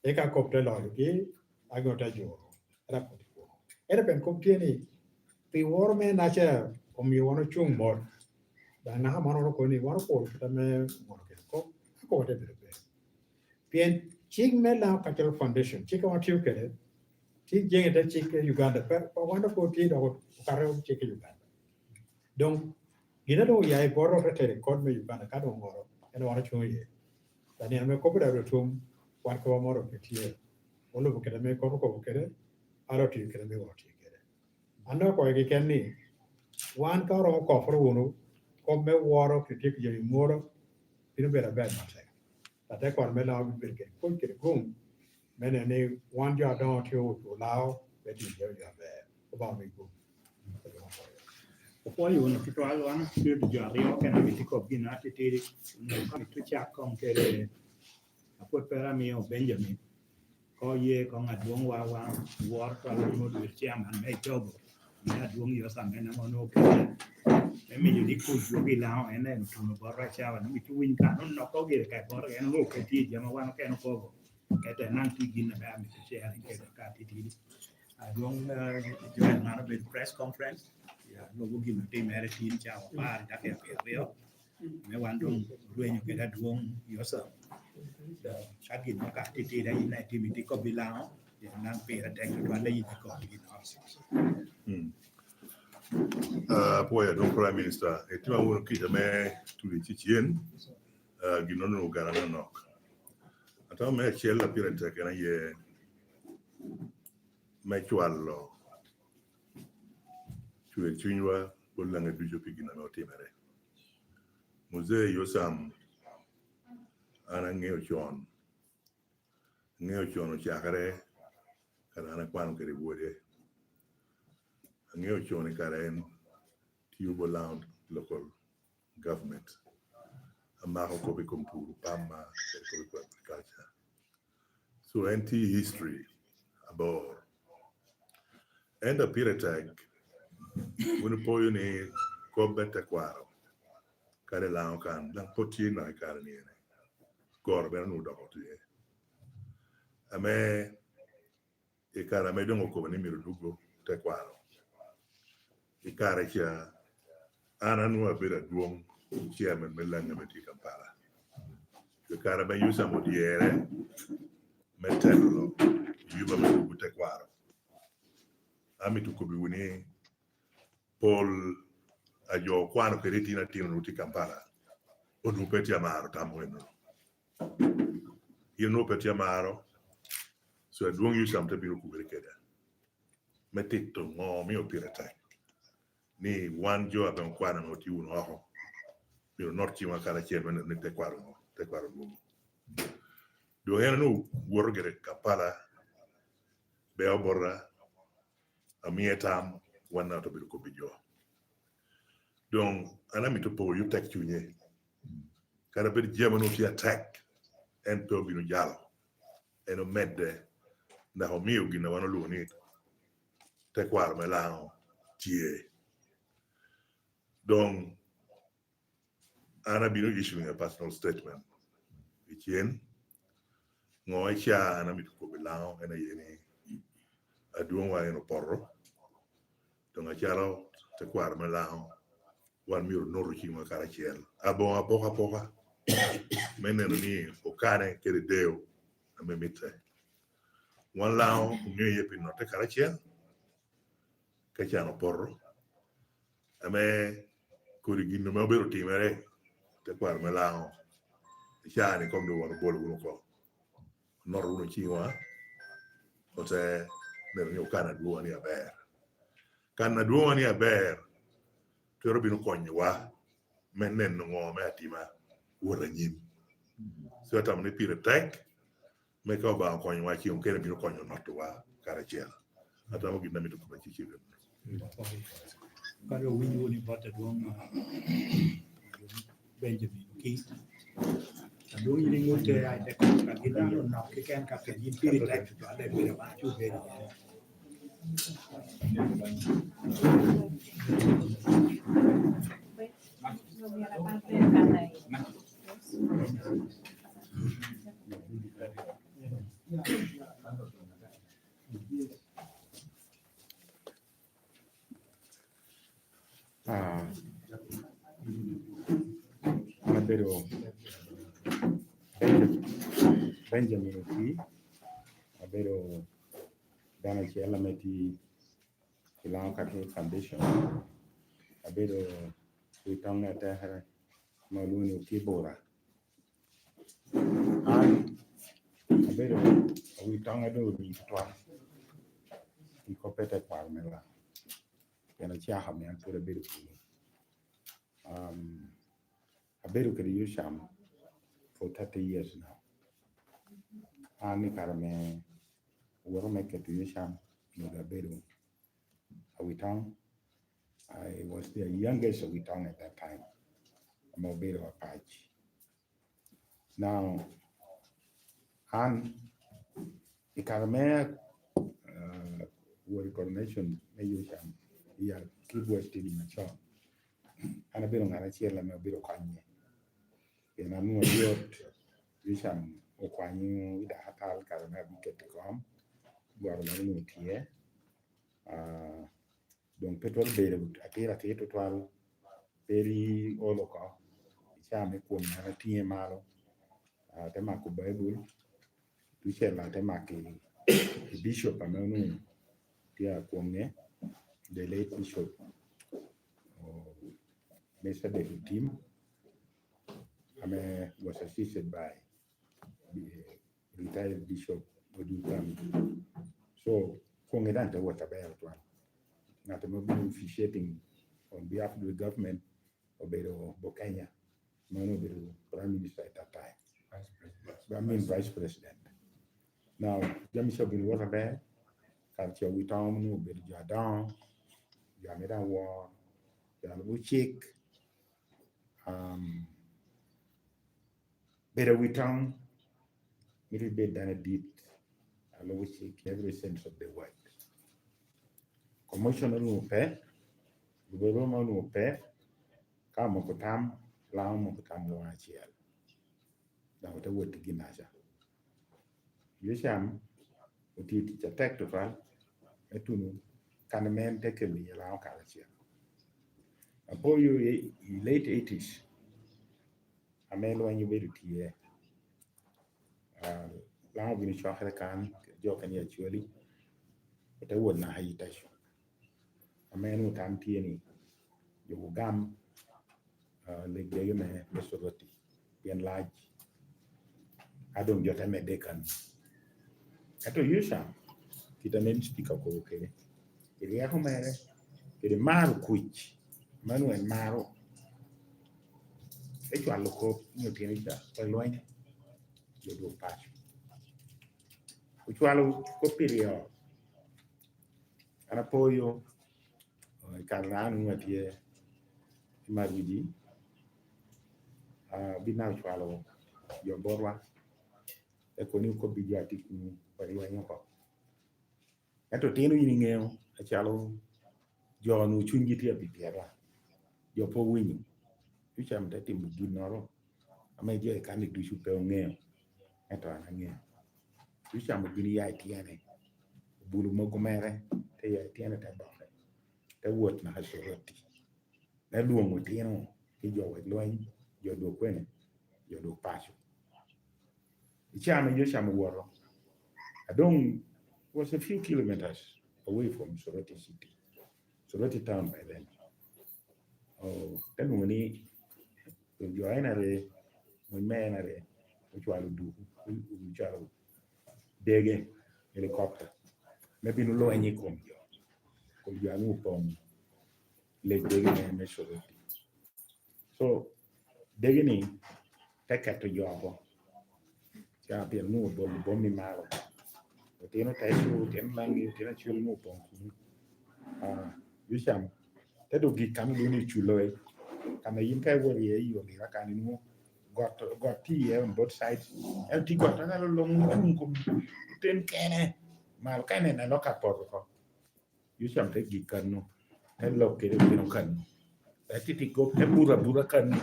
Eka kop te loyogi, a gin ote juro, era kodi kwo. Ento pen kop tye ni, pi woro me naca omio wan ocuŋ mot. Daŋ naka man wan okobo ni, wan oporo kit ame ŋolo kede kop, a kop ote bedo ber. Pien cik me Laŋo Cultural Foundation, cik ame watio kede, tye jeŋ i te cik i Uganda, pe, pe wan dok otye dok okato cik i Uganda. Doŋ, gin a doŋ oya i bot ote tero i kot me Uganda, ka doŋ ŋolo, en wan ocuŋ iye. Ka nino me kop daŋ otum, wan kop moro pe tye. Olubo kede me kop okobo kede, a dok otiyo kede me woro tye kede. An doŋ akobo keken ni, wan ka oromo koporo wunu, kop me woro kede tyeko jami i mwolo, bino bedo aber matek. Atekwaro me Laŋo bibedo kede kuc kede gum, me neno ni wan jo adoŋo tye otuo Laŋo, me tiyo jami jo aber. Obaŋa mi gum. Opwoyo wunu tutwal, wan tye jo aryo, kena mito kop gin atitidi, ka mito cak kong kede, apwod pe amio Benjamin, ko ye kong adwoŋ wa, wa, wor twal mo dwe chairman me jogo, me adwoŋ Yosam en ame onwoŋo kede, me miyo ni kuc dwogo i Laŋo, en en otuno bot Racawa, ni mito winy kan onoko gire ka bot, en onwoŋo kede tye jami wan okene okobo. Ento en daŋ tye gin ame amito sharing kede ka atitidi. Adwoŋ, eh, Joel, man obedo press conference. Ya, lubo gin otimere tin cawa apar daki abiryo. Me wan doŋ rwenyo kede adwoŋ Yosam. Da, ka gin mo ka atitidi, in itimo itye kop i Laŋo, pien daŋ pire tek tutwal, in ikop gin oro. Mm. Ah, apwoyo adwoŋ Prime Minister, itimo wunu kit ame tuli tye cen, ah, gin onwoŋo gara anok. Atamo me acel a pire tek en aye me cwalo cwer cunywa bot Laŋe ducu pi gin ame otimere. Muzee Yosam, an aŋeo con, aŋeo con ocakere kare an akwano kede wode. Aŋeo con i kare en tiyo bot Laŋo local government. Amako kop i kom pur, pama, kede kop i kom agriculture. So en tye i history abor. Ento pire tek, wun ipoyo ni kop me tekwaro, kadi Laŋo kan, daŋ pwod tye nok i kare ni ene. Goro bene onwoŋo doko tye. Ame i kare ame doŋ okobo ni myero dwogo tekwaro, i kare ca, an anwoŋo abedo adwoŋ chairman me Laŋe ame tye i Kampala. I kare ame Yosam odyere me telo yuba me dwogo tekwaro, amito kobbiwu ni pol a jo okwano kede itino atino onwoŋo tye i Kampala, onwoŋo pe tye amaro tam eno. Gin onwoŋo pe tye amaro, so adwoŋ Yosam te bino kubere keda me tito ŋo omio pire tek ni wan jo ame okwano ame otye wunu oko, myero onot ciŋwa karacel me neno ni tekwaro ŋo, tekwaro dwogo. Doŋ en onwoŋo woto gire Kampala, beo bota, amie tam, wan daŋ obedo kobbi jo. Doŋ an amito poyo tek cunye. Kara bed jami onwoŋo tye atek, en pe obino jalo. En omedde, dok omio gin a wan olwoŋo ni tekwaro me Laŋo tye. Doŋ an abino issuing a personal statement i cen. Ŋo ica an amito kobbi Laŋo en aye ni adwoŋwa en opoto. Doŋ acalo tekwaro me Laŋo, wan myero onoto ciŋwa karacel. Aboŋo apokapoka me neno ni okane kede deyo ame mitte. Wan Laŋo oŋeye pi notte karacel, ka can opoto, ame Kodi gin ame obedo timere, tekwaro me Laŋo, i caa-ni kom doŋ wan obolo wunu oko. Onoto wunu ciŋwa, ote neno ni okan adwoŋwa ni aber. Kan adwoŋwa ni aber twero bino konyowa me neno ŋo me atima wot anyim. So atamo ni pire tek me ka Obaŋa okonyowa, ceŋ okene bino konyo notowa karacel. Atamo gin amito kobba cicigin. Kadi owinyo wunu i bot adwoŋ, ah, Benjamin Oki. Adwoŋ yin iŋutte a i te kop ka gin dano nok keken ka yin piri tek tutwal, dek bedo ma acu bedo iye. Ah, an abedo Benja-, Benjamin Oki, abedo dano acel ame tye i Laŋo Catholic Foundation, abedo wi toŋ atekere ma olwoŋo ni Oki Bura. An abedo awi toŋe doŋ ori tutwal i kop me tekwaro me Laŋo, pien acako ame an pwod abedo kunu. Um, abedo kede Yucam for thirty years now. An i kare me woto me keto Yucam, onwoŋo abedo awi toŋ. I was the youngest awi toŋ at that time, ame obedo apac. Now, an i kare me, uh, wot i coronation me Yucam i Akii-Bua Stadium acon, an abedo ŋat acel ame obedo konye. Pien an onwoŋo ayot, Yucam okwanyo i dakatal kare me abiketo i kom, dwaro mere onwoŋo tye. Ah, doŋ pe twero bedo atir atir tutwal, pe ri olo oko. I caa me kwon an atiŋe malo, ah, te mako Baibul, tucel ate mako i, i bishop ame onwoŋo tye akwoŋe, the late Bishop, oh, Melkisedek Otim, ame was assisted by the retired Bishop Odul Kami. So, kwonge daŋ te wot aber tutwal. Ŋat ame obedo officiating on behalf of the government obedo Bukenya, mano obedo Prime Minister at that time. Vice President. I mean, Vice President. Now, jami ca obino wot aber, kare ca wi toŋ onwoŋo obedo jo adoŋo, jo ame daŋ wor, jo a lubo cik, um, bedo awi toŋ, mito ibed dano adit, a lubo cik in every sense of the word. Commotion onwoŋo pe, lubo Roma onwoŋo pe, ka omoko tam, Laŋo omoko tam nwoŋo acel. Dok ote wot i ginaca. Yucam otio tic atek tutwal, me tuno kan ame en te kelo iye Laŋo karacel. Apoyo i, i late eighties, ame lweny obedo tye, ah, Laŋo obino cokere kan, jo kan i Acholi, ote wot naka i Itaco. Ame en otam tye ni, jo ogam, ah, legdege me, me Soroti, pien lac, a doŋ jo te medde kan. Ento Yucam, kit ame en cipika okobo kede, i ryeko mere, kede maro kuc, mano en maro, te cwalo kop ni otino ca, pe lweny, jo dwog paco. Ocwalo kop pi ryo, an apoyo, i kare na an onwoŋo atye i Marudi, ah, obin naka ocwalo jo botwa, te kobo ni okobbi jo a tye kunu, pe lweny oko. Ento otino in iŋeo, acalo jo onwoŋo cunygi tye abibyeta, jo pe owinyo. Yucam te timo ginnoro ame jo i kan-ni ducu pe oŋeo, ento an aŋeo. Yucam obino ya i tyene, obulo mogo mere, te ya i tyene, te boke, te wot naka Soroti, me lwoŋo otino ki jo wek lweny, jo dwog kwene, jo dwog paco. I caa ame Yucam owoto, a doŋ was a few kilometers away from Soroti city, Soroti town by then. Te nwoŋo ni jo en aryo, mony me en aryo, ocwalo duku, ocwalo dege, helicopter, me bino lweny i kom jo. Kom jo ame opoŋ leg dege me, me Soroti. So, dege ni te keto jo oko. Ca pien onwoŋo obolo bom i malo. Otino Tecu, otino Langi, otino Acwel onwoŋo opoŋ kuno. Ah, Yucam, te dok gik kan duni oculo, eh. Kan a yin ka iwot iye i Olira kan, inwoŋo got, got tye iye on both sides. En tye got aneno long ocuŋ kom ten kene. Malo ka ineno alok apot oko. Yucam te gik kanno, te lok kede otino kanno. Te titi gok, te buto abuta kanno.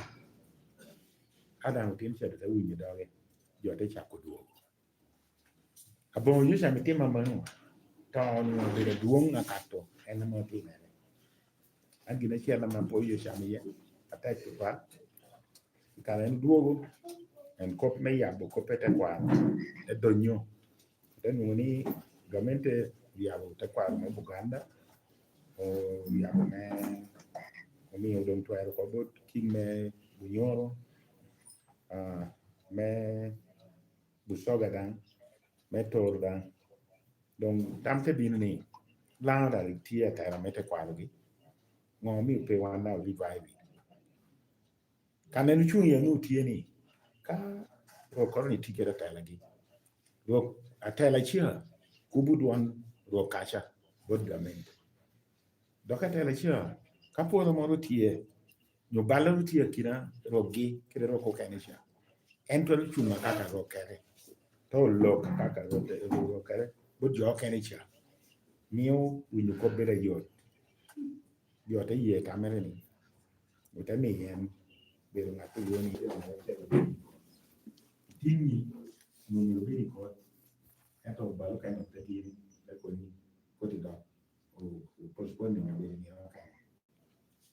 Ka daŋ otino ca te winyo doge, jo te cako dwogo. Aboŋo Yucam itimo amanno, to onwoŋo obedo adwoŋ akato en ame otimere. An gin acel ame apwoyo Yucam iye, atek tutwal. I kare en dwogo, en kop me yabo kop me tekwaro, te donyo. Te nwoŋo ni gamente oyabo tekwaro me Buganda, oyabo me, omio doŋ twero oko bot king me Bunyoro, ah, me Busoga daŋ, me Tor daŋ. Doŋ tam te bino ni, Laŋo daŋ tye atela me tekwarogi. Ŋo omio pe wan daŋ revive? Kan en ocuŋ iye onwoŋo tye ni, ka Rwok Koroni tye kede atelagi, Rwok atela ca kubo dwon Rwok kaca bot gamente. Dok atela ca, ka pworo moro tye, nyo balloro tye akina Rwokgi kede Rwok okene ca, en twero cuŋ akaka Rwok kede, te olok akaka Rwok kede bot jo okene ca, mio winyo kop bedo ayot. Jo te ye tamere ni, ote miyo en bedo ŋat a lwongo ni, tiŋi, nwoŋo obedi kot, ento balo ka en te tiri, te koni, koti dok, o, o postpone nino bedo nino mukene.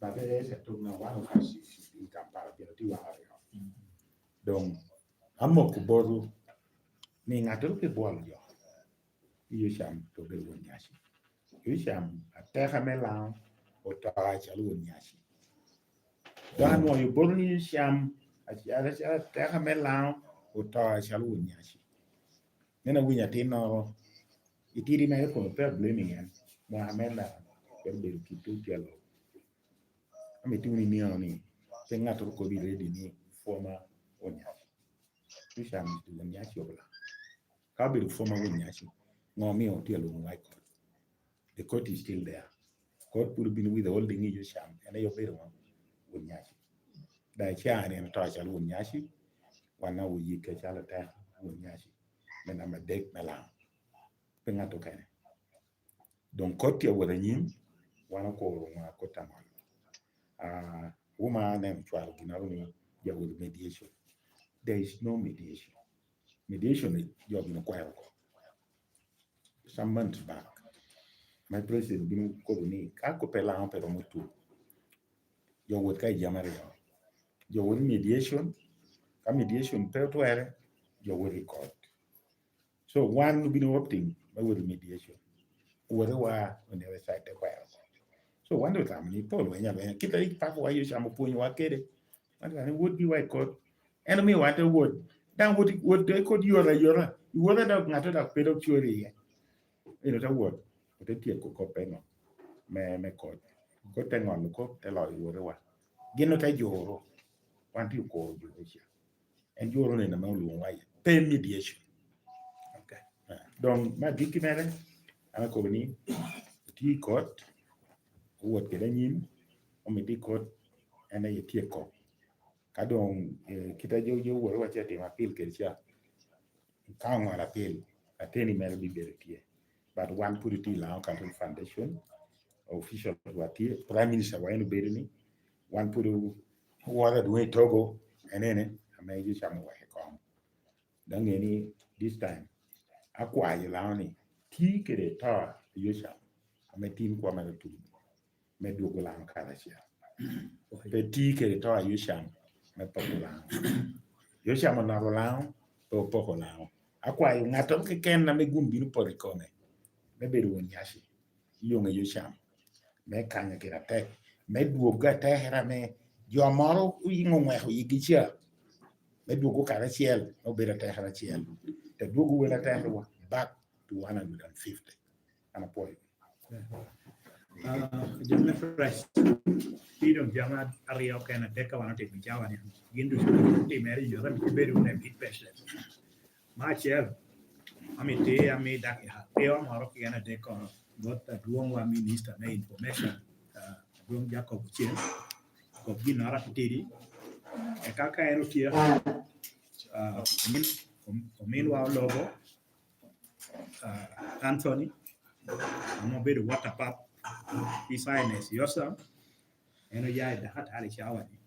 But it is a talk now, one of us is in Kampala, pien otye waka aryo. Doŋ, amoko botwu, ni ŋattoro pe bwolo jo. Yucam to obedo won nyaci. Yucam ateka me Laŋo oto acalo won nyaci. Dok anwoŋo botwu ni Yucam acalo, acalo ateka me Laŋo oto acalo won nyaci. Meno awinyo atinnoro, itidi mere kono pe ablaming en. Mwaka me Laŋo, twero bedo kit otyelo. Amito wunu iniaŋ ni, pe ŋattoro kobo i redio ni former won nyaci. Yucam is the won nyaci of Laŋo. Ka obedo former won nyaci, ŋo omio otye alwoŋo wa i kot? The court is still there. Kot pwod obino with the holding i Yucam, en aye obedo ŋo? Won nyaci. Daŋ icaa ni en oto acalo won nyaci, wan daŋ oyikke acalo ateka won nyaci me namba adek me Laŋo. Pe ŋat okene. Doŋ kot tye awot anyim, wan okuro ŋo akot amol. Ah, wuma aneno cwalo ginnoro ni jawot mediation. There is no mediation. Mediation ni jo gin okwero oko. Some months back, my president obino kobo ni ka kop pe Laŋo pe romo tuŋ, jo wot ka i jami aryo. Jo wot i mediation, ka mediation pe otwere, jo wot i court. So wan obino opting me wot i mediation. Wote wa on the other side te kwero. So wan dok tamo ni pol weny alwenya. Kit a rik papa wa Yucam opwonyo wa kede. Wan dok ni wot gi wa i kot. En omio wan te wot. Daŋ wot, wot de kod yot ayota. Iwota dok ŋato dok pe dok cwori iye. Eno te wot. Ote tyeko kop eno. Me, me kot. Kot te ŋolo kop, te loyo wote wa. Gin ote juro. Wan tye okuro juro ca. En juro nino ame olwoŋo wa iye. Pe mediation. Okay. Eh, doŋ me agikki mere, an akobo ni, otye i kot, owot kede anyim, omito i kot, en aye tye kop. Ka doŋ, eh, kit a jo, jo woro wacce atimo apil kede ca, ka oŋolo apil, ateni mere bibedo tye. But wan pwod otye i Laŋo Cultural Foundation, official wa tye, Prime Minister wa en obedo ni, wan pwod oworo adwoŋ i Togo, enene, ame Yucam oweko koŋ. Dok ŋe ni this time, akwayo Laŋo ni, ti kede to a Yucam, ame tin kwo mere otuno, me dwogo Laŋo karacel. Pe ti kede to a Yucam, me poko Laŋo. Yucam onoto Laŋo, pe opoko Laŋo. Akwayo ŋattoro keken ame gum bino poto i kome, me bedo won nyaci, i yoŋe Yucam, me kanyo kede atek, me dwoggo atekere ame jo moro oyiŋo ŋweko yigi ca, me dwoggo karacel, me obedo atekere acel, te dwoggo wel atekerewa back to one hundred and fifty. An apwoyo. Ah, jo me Fresh, pi doŋ jami aryo kene adek ka wan otimo i cawa ni, gin ducu otimere i yore, amito ibedo wunu a bit patient. Me acel, amito ame idakika aryo moro keken adek kono bot adwoŋwa Minister me Information, ah, Adwoŋ Jacob Ochen, kop ginnoro atitidi. Eka ka en otye, ah, omin-, om-, ominwa Olobo, ah, Anthony, ame obedo water pap, pi Science Yosam, en oya i dakatari i cawa ni.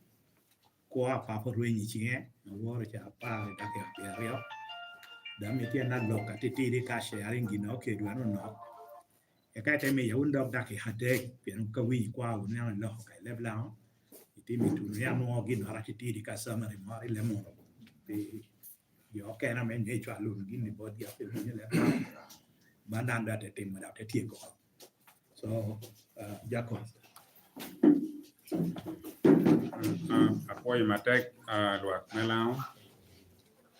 Kwo a papa orwenyo i ciŋe, aworo ca apar i dakika pyeraryo. Dok mito en alok atitidi ka sharing gin okelo dwan onok. Eka ite miya wun dok dakika adek, pien ka winyo kwa wun neno loko ka i leb Laŋo, itimo ituno ya mo ginnoro atitidi ka summary moro i leb moro. Pi jo okene ame nyo icwalo wunu gin i botgi, pi winyo leb Laŋo. Man dan dok te timo, dok te tyeko. So, uh, Jacob. Ah, apwoyo matek, ah, lwak me Laŋo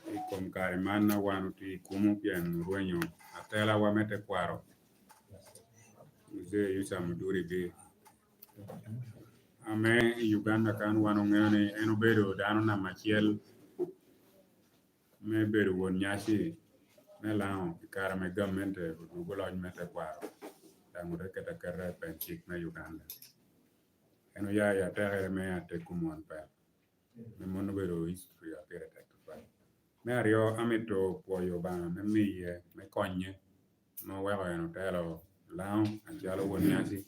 i kom kare man a wan otye i kumo pien orwenyo atelawa me tekwaro, Mzee Yosam Oduri Bey. Ame i Uganda kan wan oŋeo ni en obedo dano namba acel me bedo won nyaci me Laŋo i kare ame gamente odwogo loc me tekwaro, daŋ ote keto aketa i pen cik me Uganda. En oya i atekere me Atekum Won Pel, me mano obedo history a pire tek tutwal. Me aryo, amito pwoyo Obaŋa me miye, me konye, ame oweko en otelo Laŋo acalo won nyaci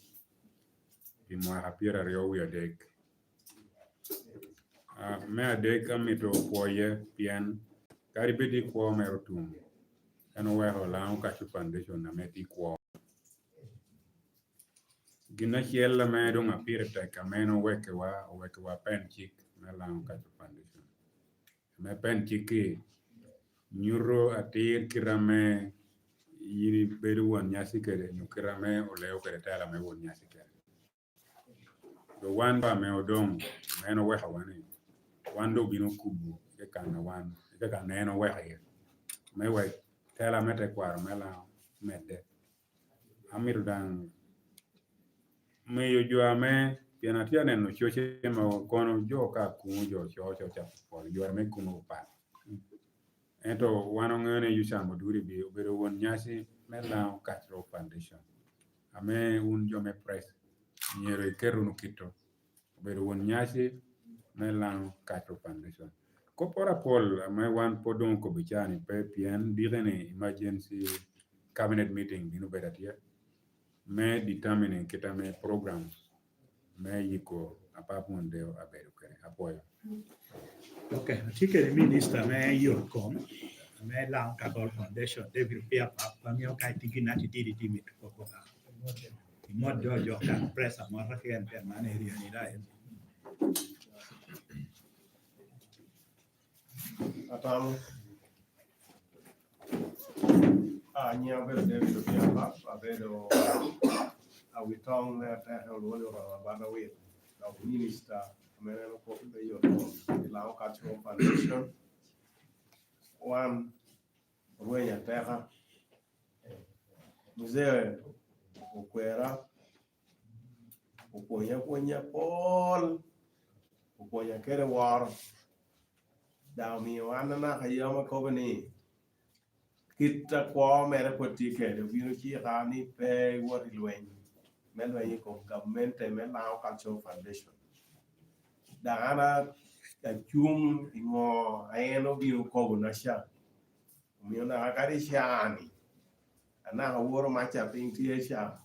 pi mwaka pyeraryo wie adek. Ah, me adek, amito pwoye pien kadi bed i kwo mere otum, en oweko Laŋo Cultural Foundation ame tye i kwo. Gin acel ame doŋ a pire tek ame en owekewa, owekewa pen cik me Laŋo Cultural Foundation. Ame pen cik-ki nyuto atir kite ame yin ibedo won nyaci kede, nyo kite ame oleo kede tela me won nyaci kede. Dok wan ba ame odoŋ, ame en owekowa ni, wan doŋ obino kubo i kan a wan, i kan a en oweko iye, me wek tela me tekwaro me Laŋo medde. Amito daŋ miyo jo ame, pien atye aneno coce ma kono jo ka kumo jo coco ca pol, yore me kumo opat. Ento wan oŋeo ni Yosam Oduri Bey obedo won nyaci me Laŋo Cultural Foundation, ame wun jo me press myero iket wunu kito. Obedo won nyaci me Laŋo Cultural Foundation. Kopporo apol ame wan pwod doŋ okobo ca ni pe, pien diki ni emergency cabinet meeting bino bedo atye me determining kit ame programs me yiko Apap Won Deo abedo kede. Apwoyo. Ok, atye kede Minister me Yot Kom, me Laŋo Cultural Foundation, David Opiyo Apap, amiyo ka itye gin atitidi itye mito koko ka. Imot jo, jo kan press amota keken, pien man area ni daŋ en. Atamo. Ah, nyiŋa obedo David Opiyo Apap, abedo awitoŋ me ateke olwoŋo ni Oromo Abata Wil, dok minister ame neno kop me Yot Kom i Laŋo Cultural Foundation. Wan orwenyo ateka. Muzee okwera, opwonya pwony apol, opwonya kede woro. Daŋ omio an anaka yam akobo ni kit akwo mere pwod tye kede, obino cika ni pe iwot i lweny me lweny i kom gamente me Laŋo Cultural Foundation. Daŋ an a-, acuŋ i ŋo a en obino kobona ca. Omio naka kadi ca-ni, anaka woro mac a piny tye ca,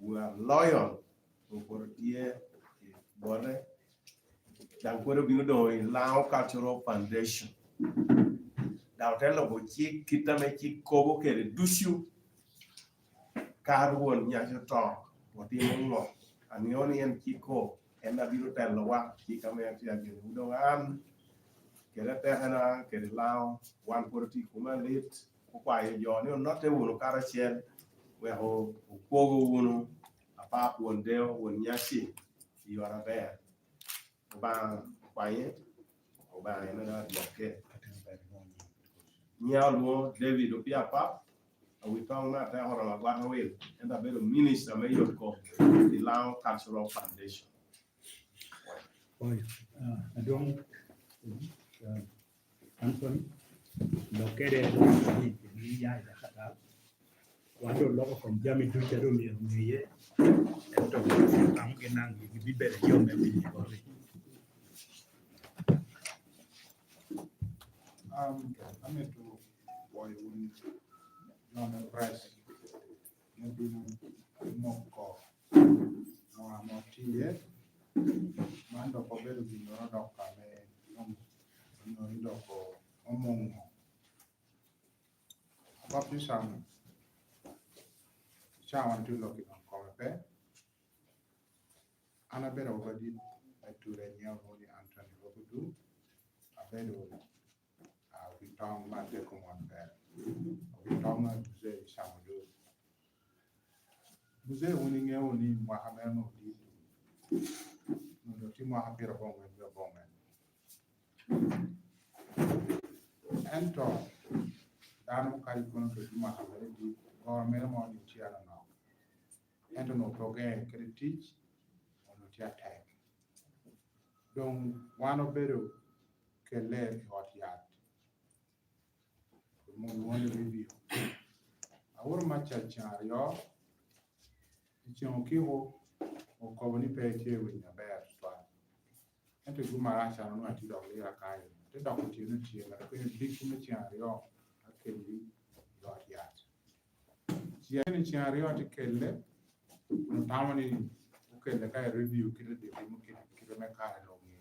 Wa Lion opwodo tye i bote, daŋ pwod obino doŋ i Laŋo Cultural Foundation. Daŋ ote lubo cik kit ame cik kobo kede ducu. Ka won nyaci oto, otimo ŋo? Aŋeo ni en cik ko, en a bino telowa, cik ame atye ageno. Doŋ an, kede atekena, kede Laŋo, wan pwod otye i kome alit, okwayo jo ni onotte wunu karacel, wek o-, okwogo wunu Apap Won Deo, won nyaci, i ot aber. Obaŋa okwanye, Obaŋa en daŋ adwoke. Nyiŋa olwoŋo David Opia Pap, awitoŋ me ateko romo agwaka wil, ento abedo minister me yot kom i Laŋo Cultural Foundation. Oyo, ah, adwoŋ, ah, Anthony, lok kede lok ni, ni ya i dakatal. Wan doŋ oloko kom jami ducu a doŋ myero ŋeye, ento tamo gin daŋ gigi bibere jo me winyo boti. Um, amito pwoyo wun jo me press me bino moko ŋo ame otye. Man dok obedo ginnoro dok ame onyo dok omuŋo. Baptism, ca wan tye lok i kom kome pe. An abedo awobi adit me ture, nyiŋa olwoŋo ni Anthony Robodu. Abedo, ah, wi toŋ me Ateko Mon Ber. Wi toŋ me Muzee Sam Odur. Muzee, wun iŋeo ni mwaka mere onwoŋo dit, onwoŋo tye mwaka pyeraboro ŋwen wiye aboro ŋwen. Ento dano kadi kono obedo mwaka mere dit, goro mere mo ni tye anonok. Ento onwoŋo pe ogeŋe kede tic, onwoŋo tye atek. Doŋ wan obedo kelle i ot yat. Mom won review. Awot maca ceŋ aryo, i ceŋ okiko, okobo ni pe etye winyo aber tutwal. Ento i gum arac an onwoŋo atye dok lira kanyo. Te dok otyeno tye, ŋat openyo big me ceŋ aryo, akelli i ot yat. Cen i ceŋ aryo atye kelle, kun otamo ni okelle ka i review kite diki mo kite, kite me kare luŋ ni.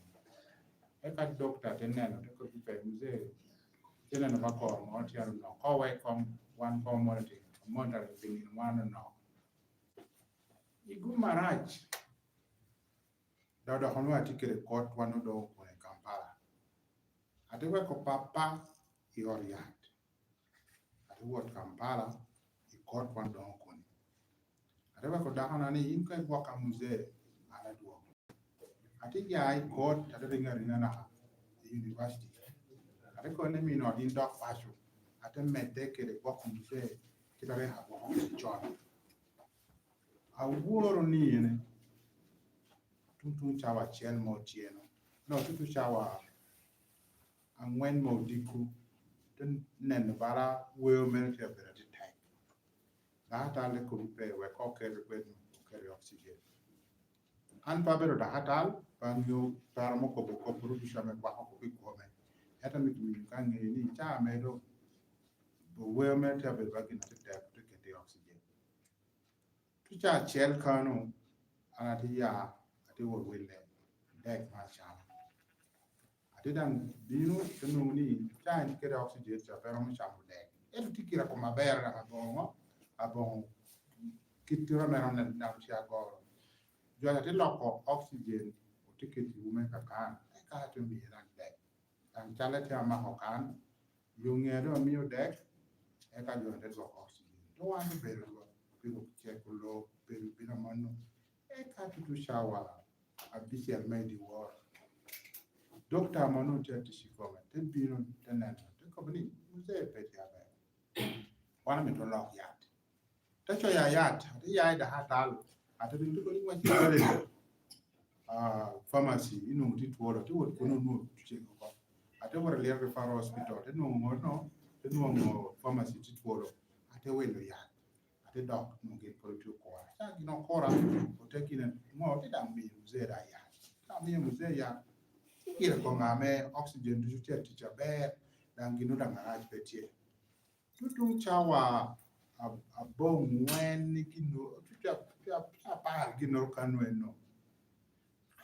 Eka dokta te neno, te kobbi pe, "Muzee, te neno ba kor mo tye anonok. Ko wek kom, wan kom monitoring, monitoring pi nino mo anonok." I gum arac, dok dok onwoŋo atye kede kot wan odoŋo kun i Kampala. Ate weko pappa i ot yat. Ate wot Kampala, i kot wan doŋo koni. Ate weko dakona ni, "In ka igwok ka Muzee, an adwogo." Ate ya i kot, ate riŋo ariŋa naka i university. Ate kono ni, "Min ot in dok paco." Ate medde kede gwok Muzee, kit a rik agwoko kede con. Aworo ni ene, tuŋ tuŋ cawa acel mo otyeno, no, tuŋ tuŋ cawa aŋwen mo odiko, te neno bala weo mene tye abedo atetek. Dako atal te kobbi pe, wek ka oketo kwed, oketo i oxygen. An pe abedo dako atal, pe aŋeo pe aromo kobo kop ducu ame gwako kop i kome. Ento amito winyo ka aŋeyo ni ca ame doŋ weo mene tye abedo ba gin atetek, te kete i oxygen. Tuca acel kano, an atye ya, atye wot wille dek me acama. Atye daŋ bino, te nwoŋo ni ca en kede oxygen ca pe romo camo dek. Ento tye kite koma ber daŋ aboŋo, aboŋo kit tira mere onen daŋ tye agoro. Jo atye loko oxygen, otye kede i wume kakan, eka atye miye daŋ dek. Daŋ calle tye amako kan, yo ŋea doŋ amio dek, eka jo te dwoko oxygen. Doŋ wan obedo Rwot, obedo ceko lobo, obedo bino amanno. Eka tutu cawa abicel me i dyewor, dokta ame onwoŋo tye atic i kome, te bino, te neno, te kobo ni, "Muzee pe tye aber. Wan omito olok yat." Te coyo ayat, ate ya i dakatal, ate bino te kobo ni, "Ŋwec i Galili, ah, pharmacy, inwoŋo tye twolo." Ate wot kuno, onwoŋo cego oko. Ate wot i Little Referral Hospital, te nwoŋo ŋo no, te nwoŋo pharmacy tye twolo. Ate wilo yat, ate dok nwoŋo gin pwod otye okura. Ca gin okura, ote gin ŋo, tye daŋ miyo Muzee daŋ yat. Ka miyo Muzee yat, tye gire koŋ ame oxygen ducu tye atic aber, daŋ gin daŋ arac pe tye. Tutuŋ cawa ab-, aboŋwen i gin-, tutuŋ ca-, ca-, ca apar ginnoro kano eno.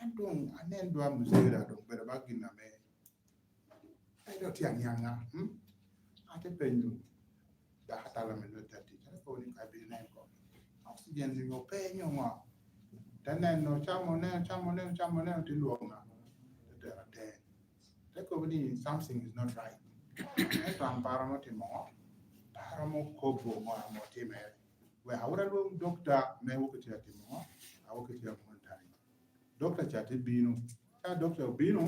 An doŋ anen dwa Muzee daŋ doŋ bedo ba gin ame, en doŋ tye aniaŋa, mm? Ate penyo dakatal ame nwoŋo tye atic, ate kobo ni, "Ka ibino nen ko, oxygen ni ope nyo ŋo?" Te neno, camo, neno, camo, neno, camo, neno, te lwoŋa, te tera te. Te kobo ni, "Something is not right." Ento an pe aromo timo ŋo? Pe aromo kobo ŋo ame otimere. Wek awot alwoŋ dokta me wok itye atimo ŋo? Awok itye amonitoring. Dokta ca te bino. Ka dokta obino,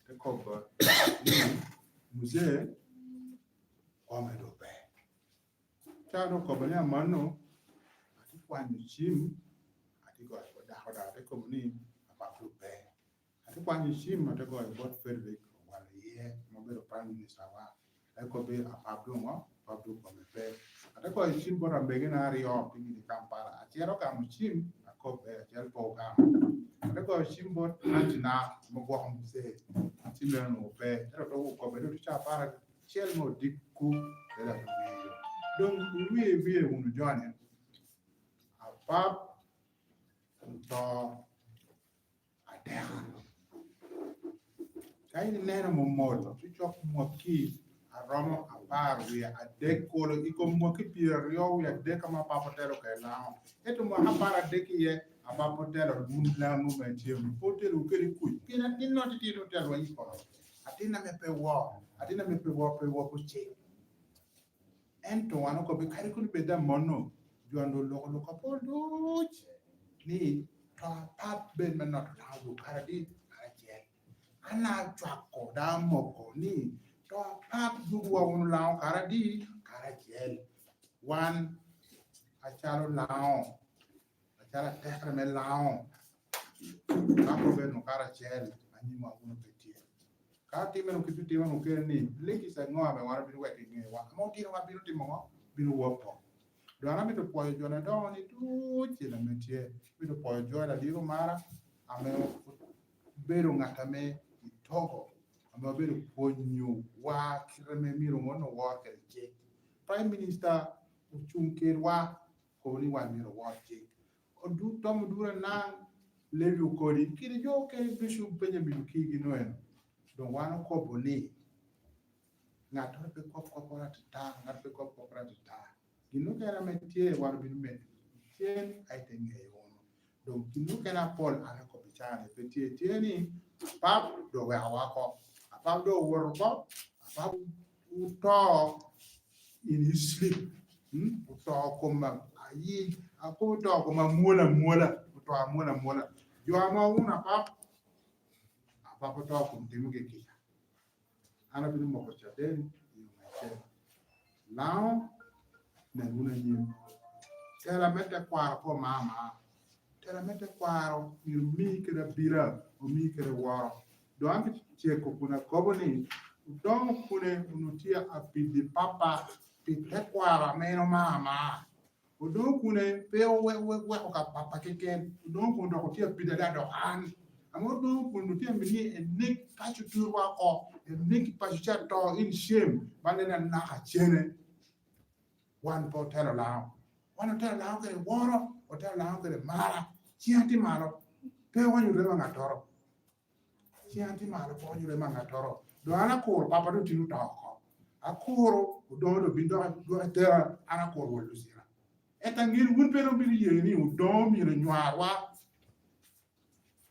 te kobba ni, "Muzee, kome doŋ ber." Ca dok kobba ni, "Amanno, atye kwanyo cim, atye goyo bot dako daŋ, atye kobo ni, 'Apap doŋ ber.'" Atye kwanyo cim, atye goyo bot Frederick Owalo Iye, ame obedo Prime Minister wa. Atye kobbe, 'Apap doŋ ŋo? Apap doŋ kome pe.'" Atye goyo cim bot amegena aryo pi gin i Kampala. Acel ogamo cim, akobbe, acel pe ogamo. Atye goyo cim bot antina ame gwoko Muzee. Cim meno onwoŋo pe. Ento dok okobbe ni, "Otuco apar acel me odiko, pe dok oŋeyo." Doŋ wie wie wunu joni, Apap oto ateka. Ka in ineno momol, cocok mwaki aromo apar wie adek kulu, i kom mwaki pyeraryo wie adek ame Apap otelo kede Laŋo. Ento mwaka apar adek iye, Apap otelo wun Laŋo me tye, pe otelo kede kuc. Pien atin atitino otelo i kono. Atin ame pe wo, atin ame pe wo, pe wo kuc. Ento wan okobbe, kadi kun bed amanno, jo-nu oloko lok apol duc ni to Apap bed me noto Laŋo duk karacel. An acwako, dok amoko ni to Apap duk wa wunu Laŋo karacel. Wan acalo Laŋo, acalo atekere me Laŋo, ka pe obedo karacel, anyimwa wunu pe tye. Ka otimere kit otimere kene ni, lik i ŋo ame wan obino weko i ŋewa? Ame otinowa bino timo ŋo? Bino woko. Doŋ an amito pwoyo jo adongo ni duc i ame tye. Amito pwoyo Joel Adiro Mara, ame obedo ŋat ame i Togo, ame obedo pwonyowa kite ame myero ŋo wor kede cik. Prime Minister ocuŋ kedwa, kobo ni wan myero wor cik. Odu-, Tom Oduro Anaŋ, Levi Okodi, kede jo okene ducu, Benjamin Okii gin eno. Doŋ wan okobo ni, ŋattoro pe kop kopporo atata, ŋat pe kop kopporo atata. Gin okene ame tye, wan obino medo cen, a ite ŋeyo wunu. Doŋ gin okene apol an akobbi can ni pe tye, tye ni Apap doŋ oweko oko. Apap doŋ owoto oko, Apap oto in his sleep. Mm? Oto kom a-, ayi, akobo oto kom amwola amwola, oto amwola amwola. Jo ame owuno Apap, Apap oto kom timogi kica. An abino moko caden i yo acel. Laŋo, nen wunu anyim. Tela me tekwaro pe omama. Tela me tekwaro myero omi kede abila, omi kede woro. Doŋ an ceko kun akobo ni, odoŋo kune wunu tye apidi papa pi tekwaro ame en omama. Odoŋo kune pe owe-, we-, weko ka papa keken. Odoŋo kun dok otye apida daŋ dok an. Ame odoŋo kun otye amito ni enek paco turwa oko, enek paco ca to in cem, man en anaka cene. Wan pe otelo Laŋo. Wan otelo Laŋo kede woro, otelo Laŋo kede mara. Ciŋ atye malo, pe owanyo rema ŋattoro. Ciŋ atye malo, pe owanyo rema ŋattoro. Doŋ an akuro papa doŋ tye oto oko. Akuro, odoŋo doŋ bin dok, dok atera, an akuro wot Lucira. Ento aŋeo ni wun pe doŋ bino ye ni odoŋo myero nywarwa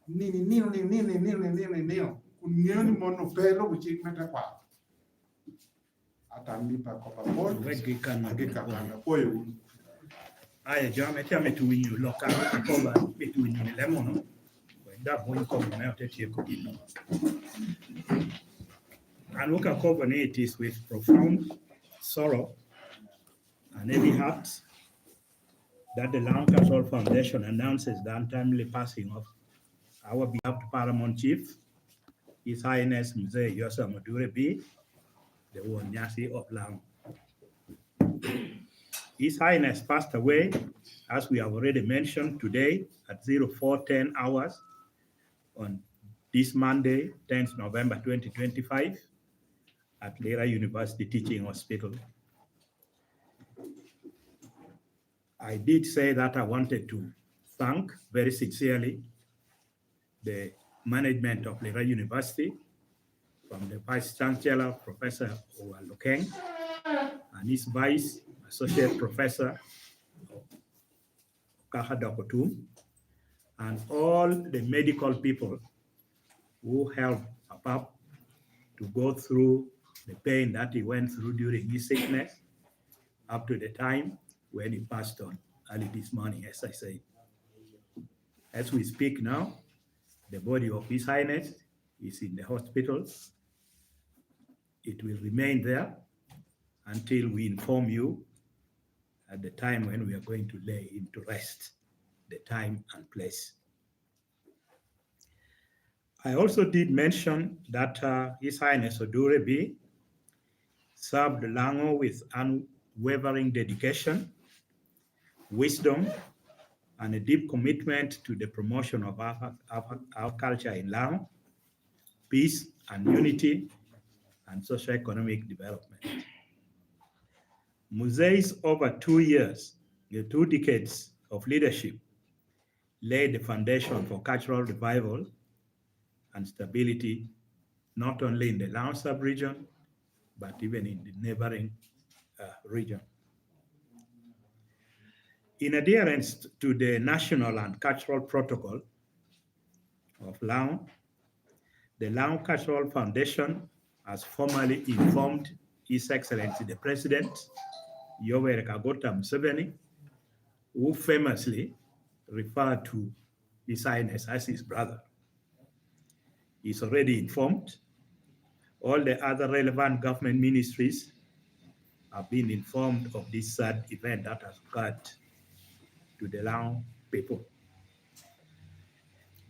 nino, nino, nino, nino, nino, nino, nino, nino, kun ŋeo ni mon-nu pe lubo cik me tekwaro. Ata mipa kop apol. Wek gi kan, agi ka kan, apwoyo wun. Aya, jo ame tye amito winyo lok a Luka akobo, amito winyo ni lemono. Wek dok winy kobo me ote tyeko gino. An Luka akobo ni, it is with profound sorrow and heavy heart that the Laŋo Cultural Foundation announces the untimely passing of our beloved Paramount Chief, His Highness Mzee Yosua Mudure B, the Won Nyasi of Laŋo. His Highness passed away, as we have already mentioned, today at zero four ten hours on this Monday, tenth November twenty twenty-five, at Lira University Teaching Hospital. I did say that I wanted to thank very sincerely the management of Lira University, from the Vice Chancellor, Professor Owal Okeng, and his Vice Associate Professor, Kaka Dokotum, and all the medical people who helped Apap to go through the pain that he went through during his sickness up to the time when he passed on early this morning, as I said. As we speak now, The body of His Highness is in the hospital. It will remain there until we inform you at the time when we are going to lay him to rest, the time and place. I also did mention that, uh, His Highness Odur Ebii served Lango with unwavering dedication, wisdom, and a deep commitment to the promotion of our, our, our culture in Lango, peace and unity, and socio-economic development. Mzee's over two years, the two decades of leadership laid the foundation for cultural revival and stability, not only in the Lango sub-region, but even in the neighboring, uh, region. In adherence to the national and cultural protocol of Lango, the Lango Cultural Foundation has formally informed His Excellency the President, Yoweri Kaguta Museveni, who famously referred to His Highness as his brother. He's already informed. All the other relevant government ministries have been informed of this sad event that has occurred to the Lango people.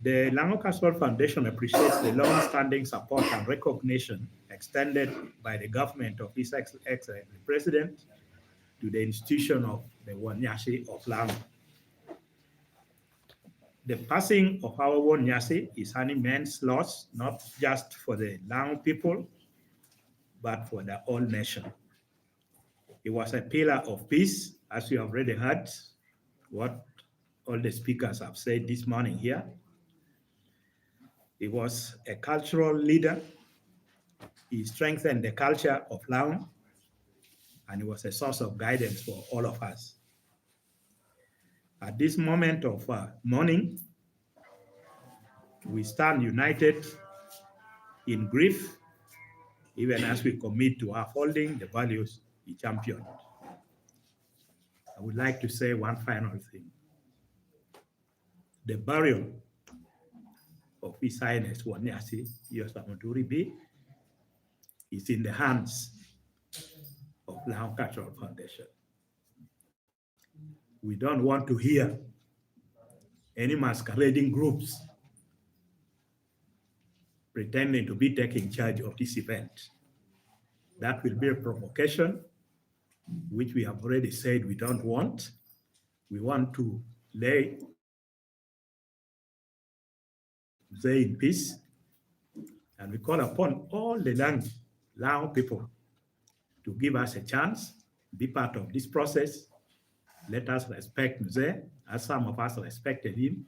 The Lango Cultural Foundation appreciates the long-standing support and recognition extended by the government of His Ex-, Excellency President to the institution of the Won Nyaci of Lango. The passing of our Won Nyaci is an immense loss, not just for the Lango people, but for the whole nation. He was a pillar of peace, as you have already heard what all the speakers have said this morning here. He was a cultural leader. He strengthened the culture of Lango, and he was a source of guidance for all of us. At this moment of, uh, mourning, we stand united in grief, even as we commit to upholding the values he championed. I would like to say one final thing. The burial of His Highness Won Nyaci Yosam Odur Ebii is in the hands of Lango Cultural Foundation. We don't want to hear any masquerading groups pretending to be taking charge of this event. That will be a provocation, which we have already said we don't want. We want to lay Mzee in peace, and we call upon all the Lang-, Lango people to give us a chance, be part of this process. Let us respect Mzee as some of us respected him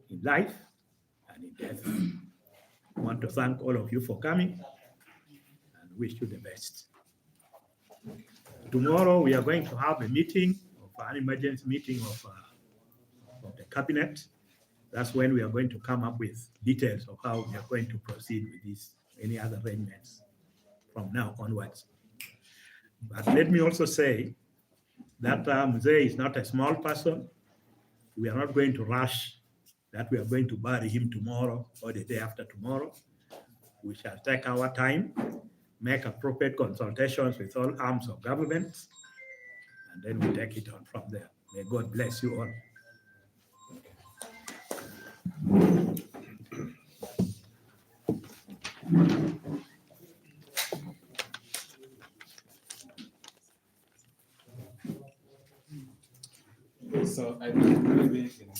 in life and in death. I want to thank all of you for coming and wish you the best. Tomorrow we are going to have a meeting of an emergency meeting of, uh, of the cabinet. That's when we are going to come up with details of how we are going to proceed with this, any other arrangements from now onwards. But let me also say that, uh, Mzee is not a small person. We are not going to rush that we are going to bury him tomorrow or the day after tomorrow. We shall take our time, make appropriate consultations with all arms of government, and then we take it on from there. May God bless you all. So I think maybe, you know,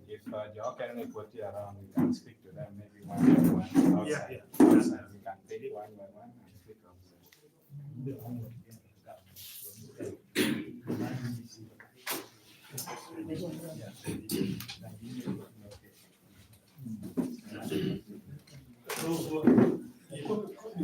if, uh, Joe Kennedy put you around, we can speak to them maybe one by one outside. Yeah, yeah. Outside. We can pick one by one and speak outside.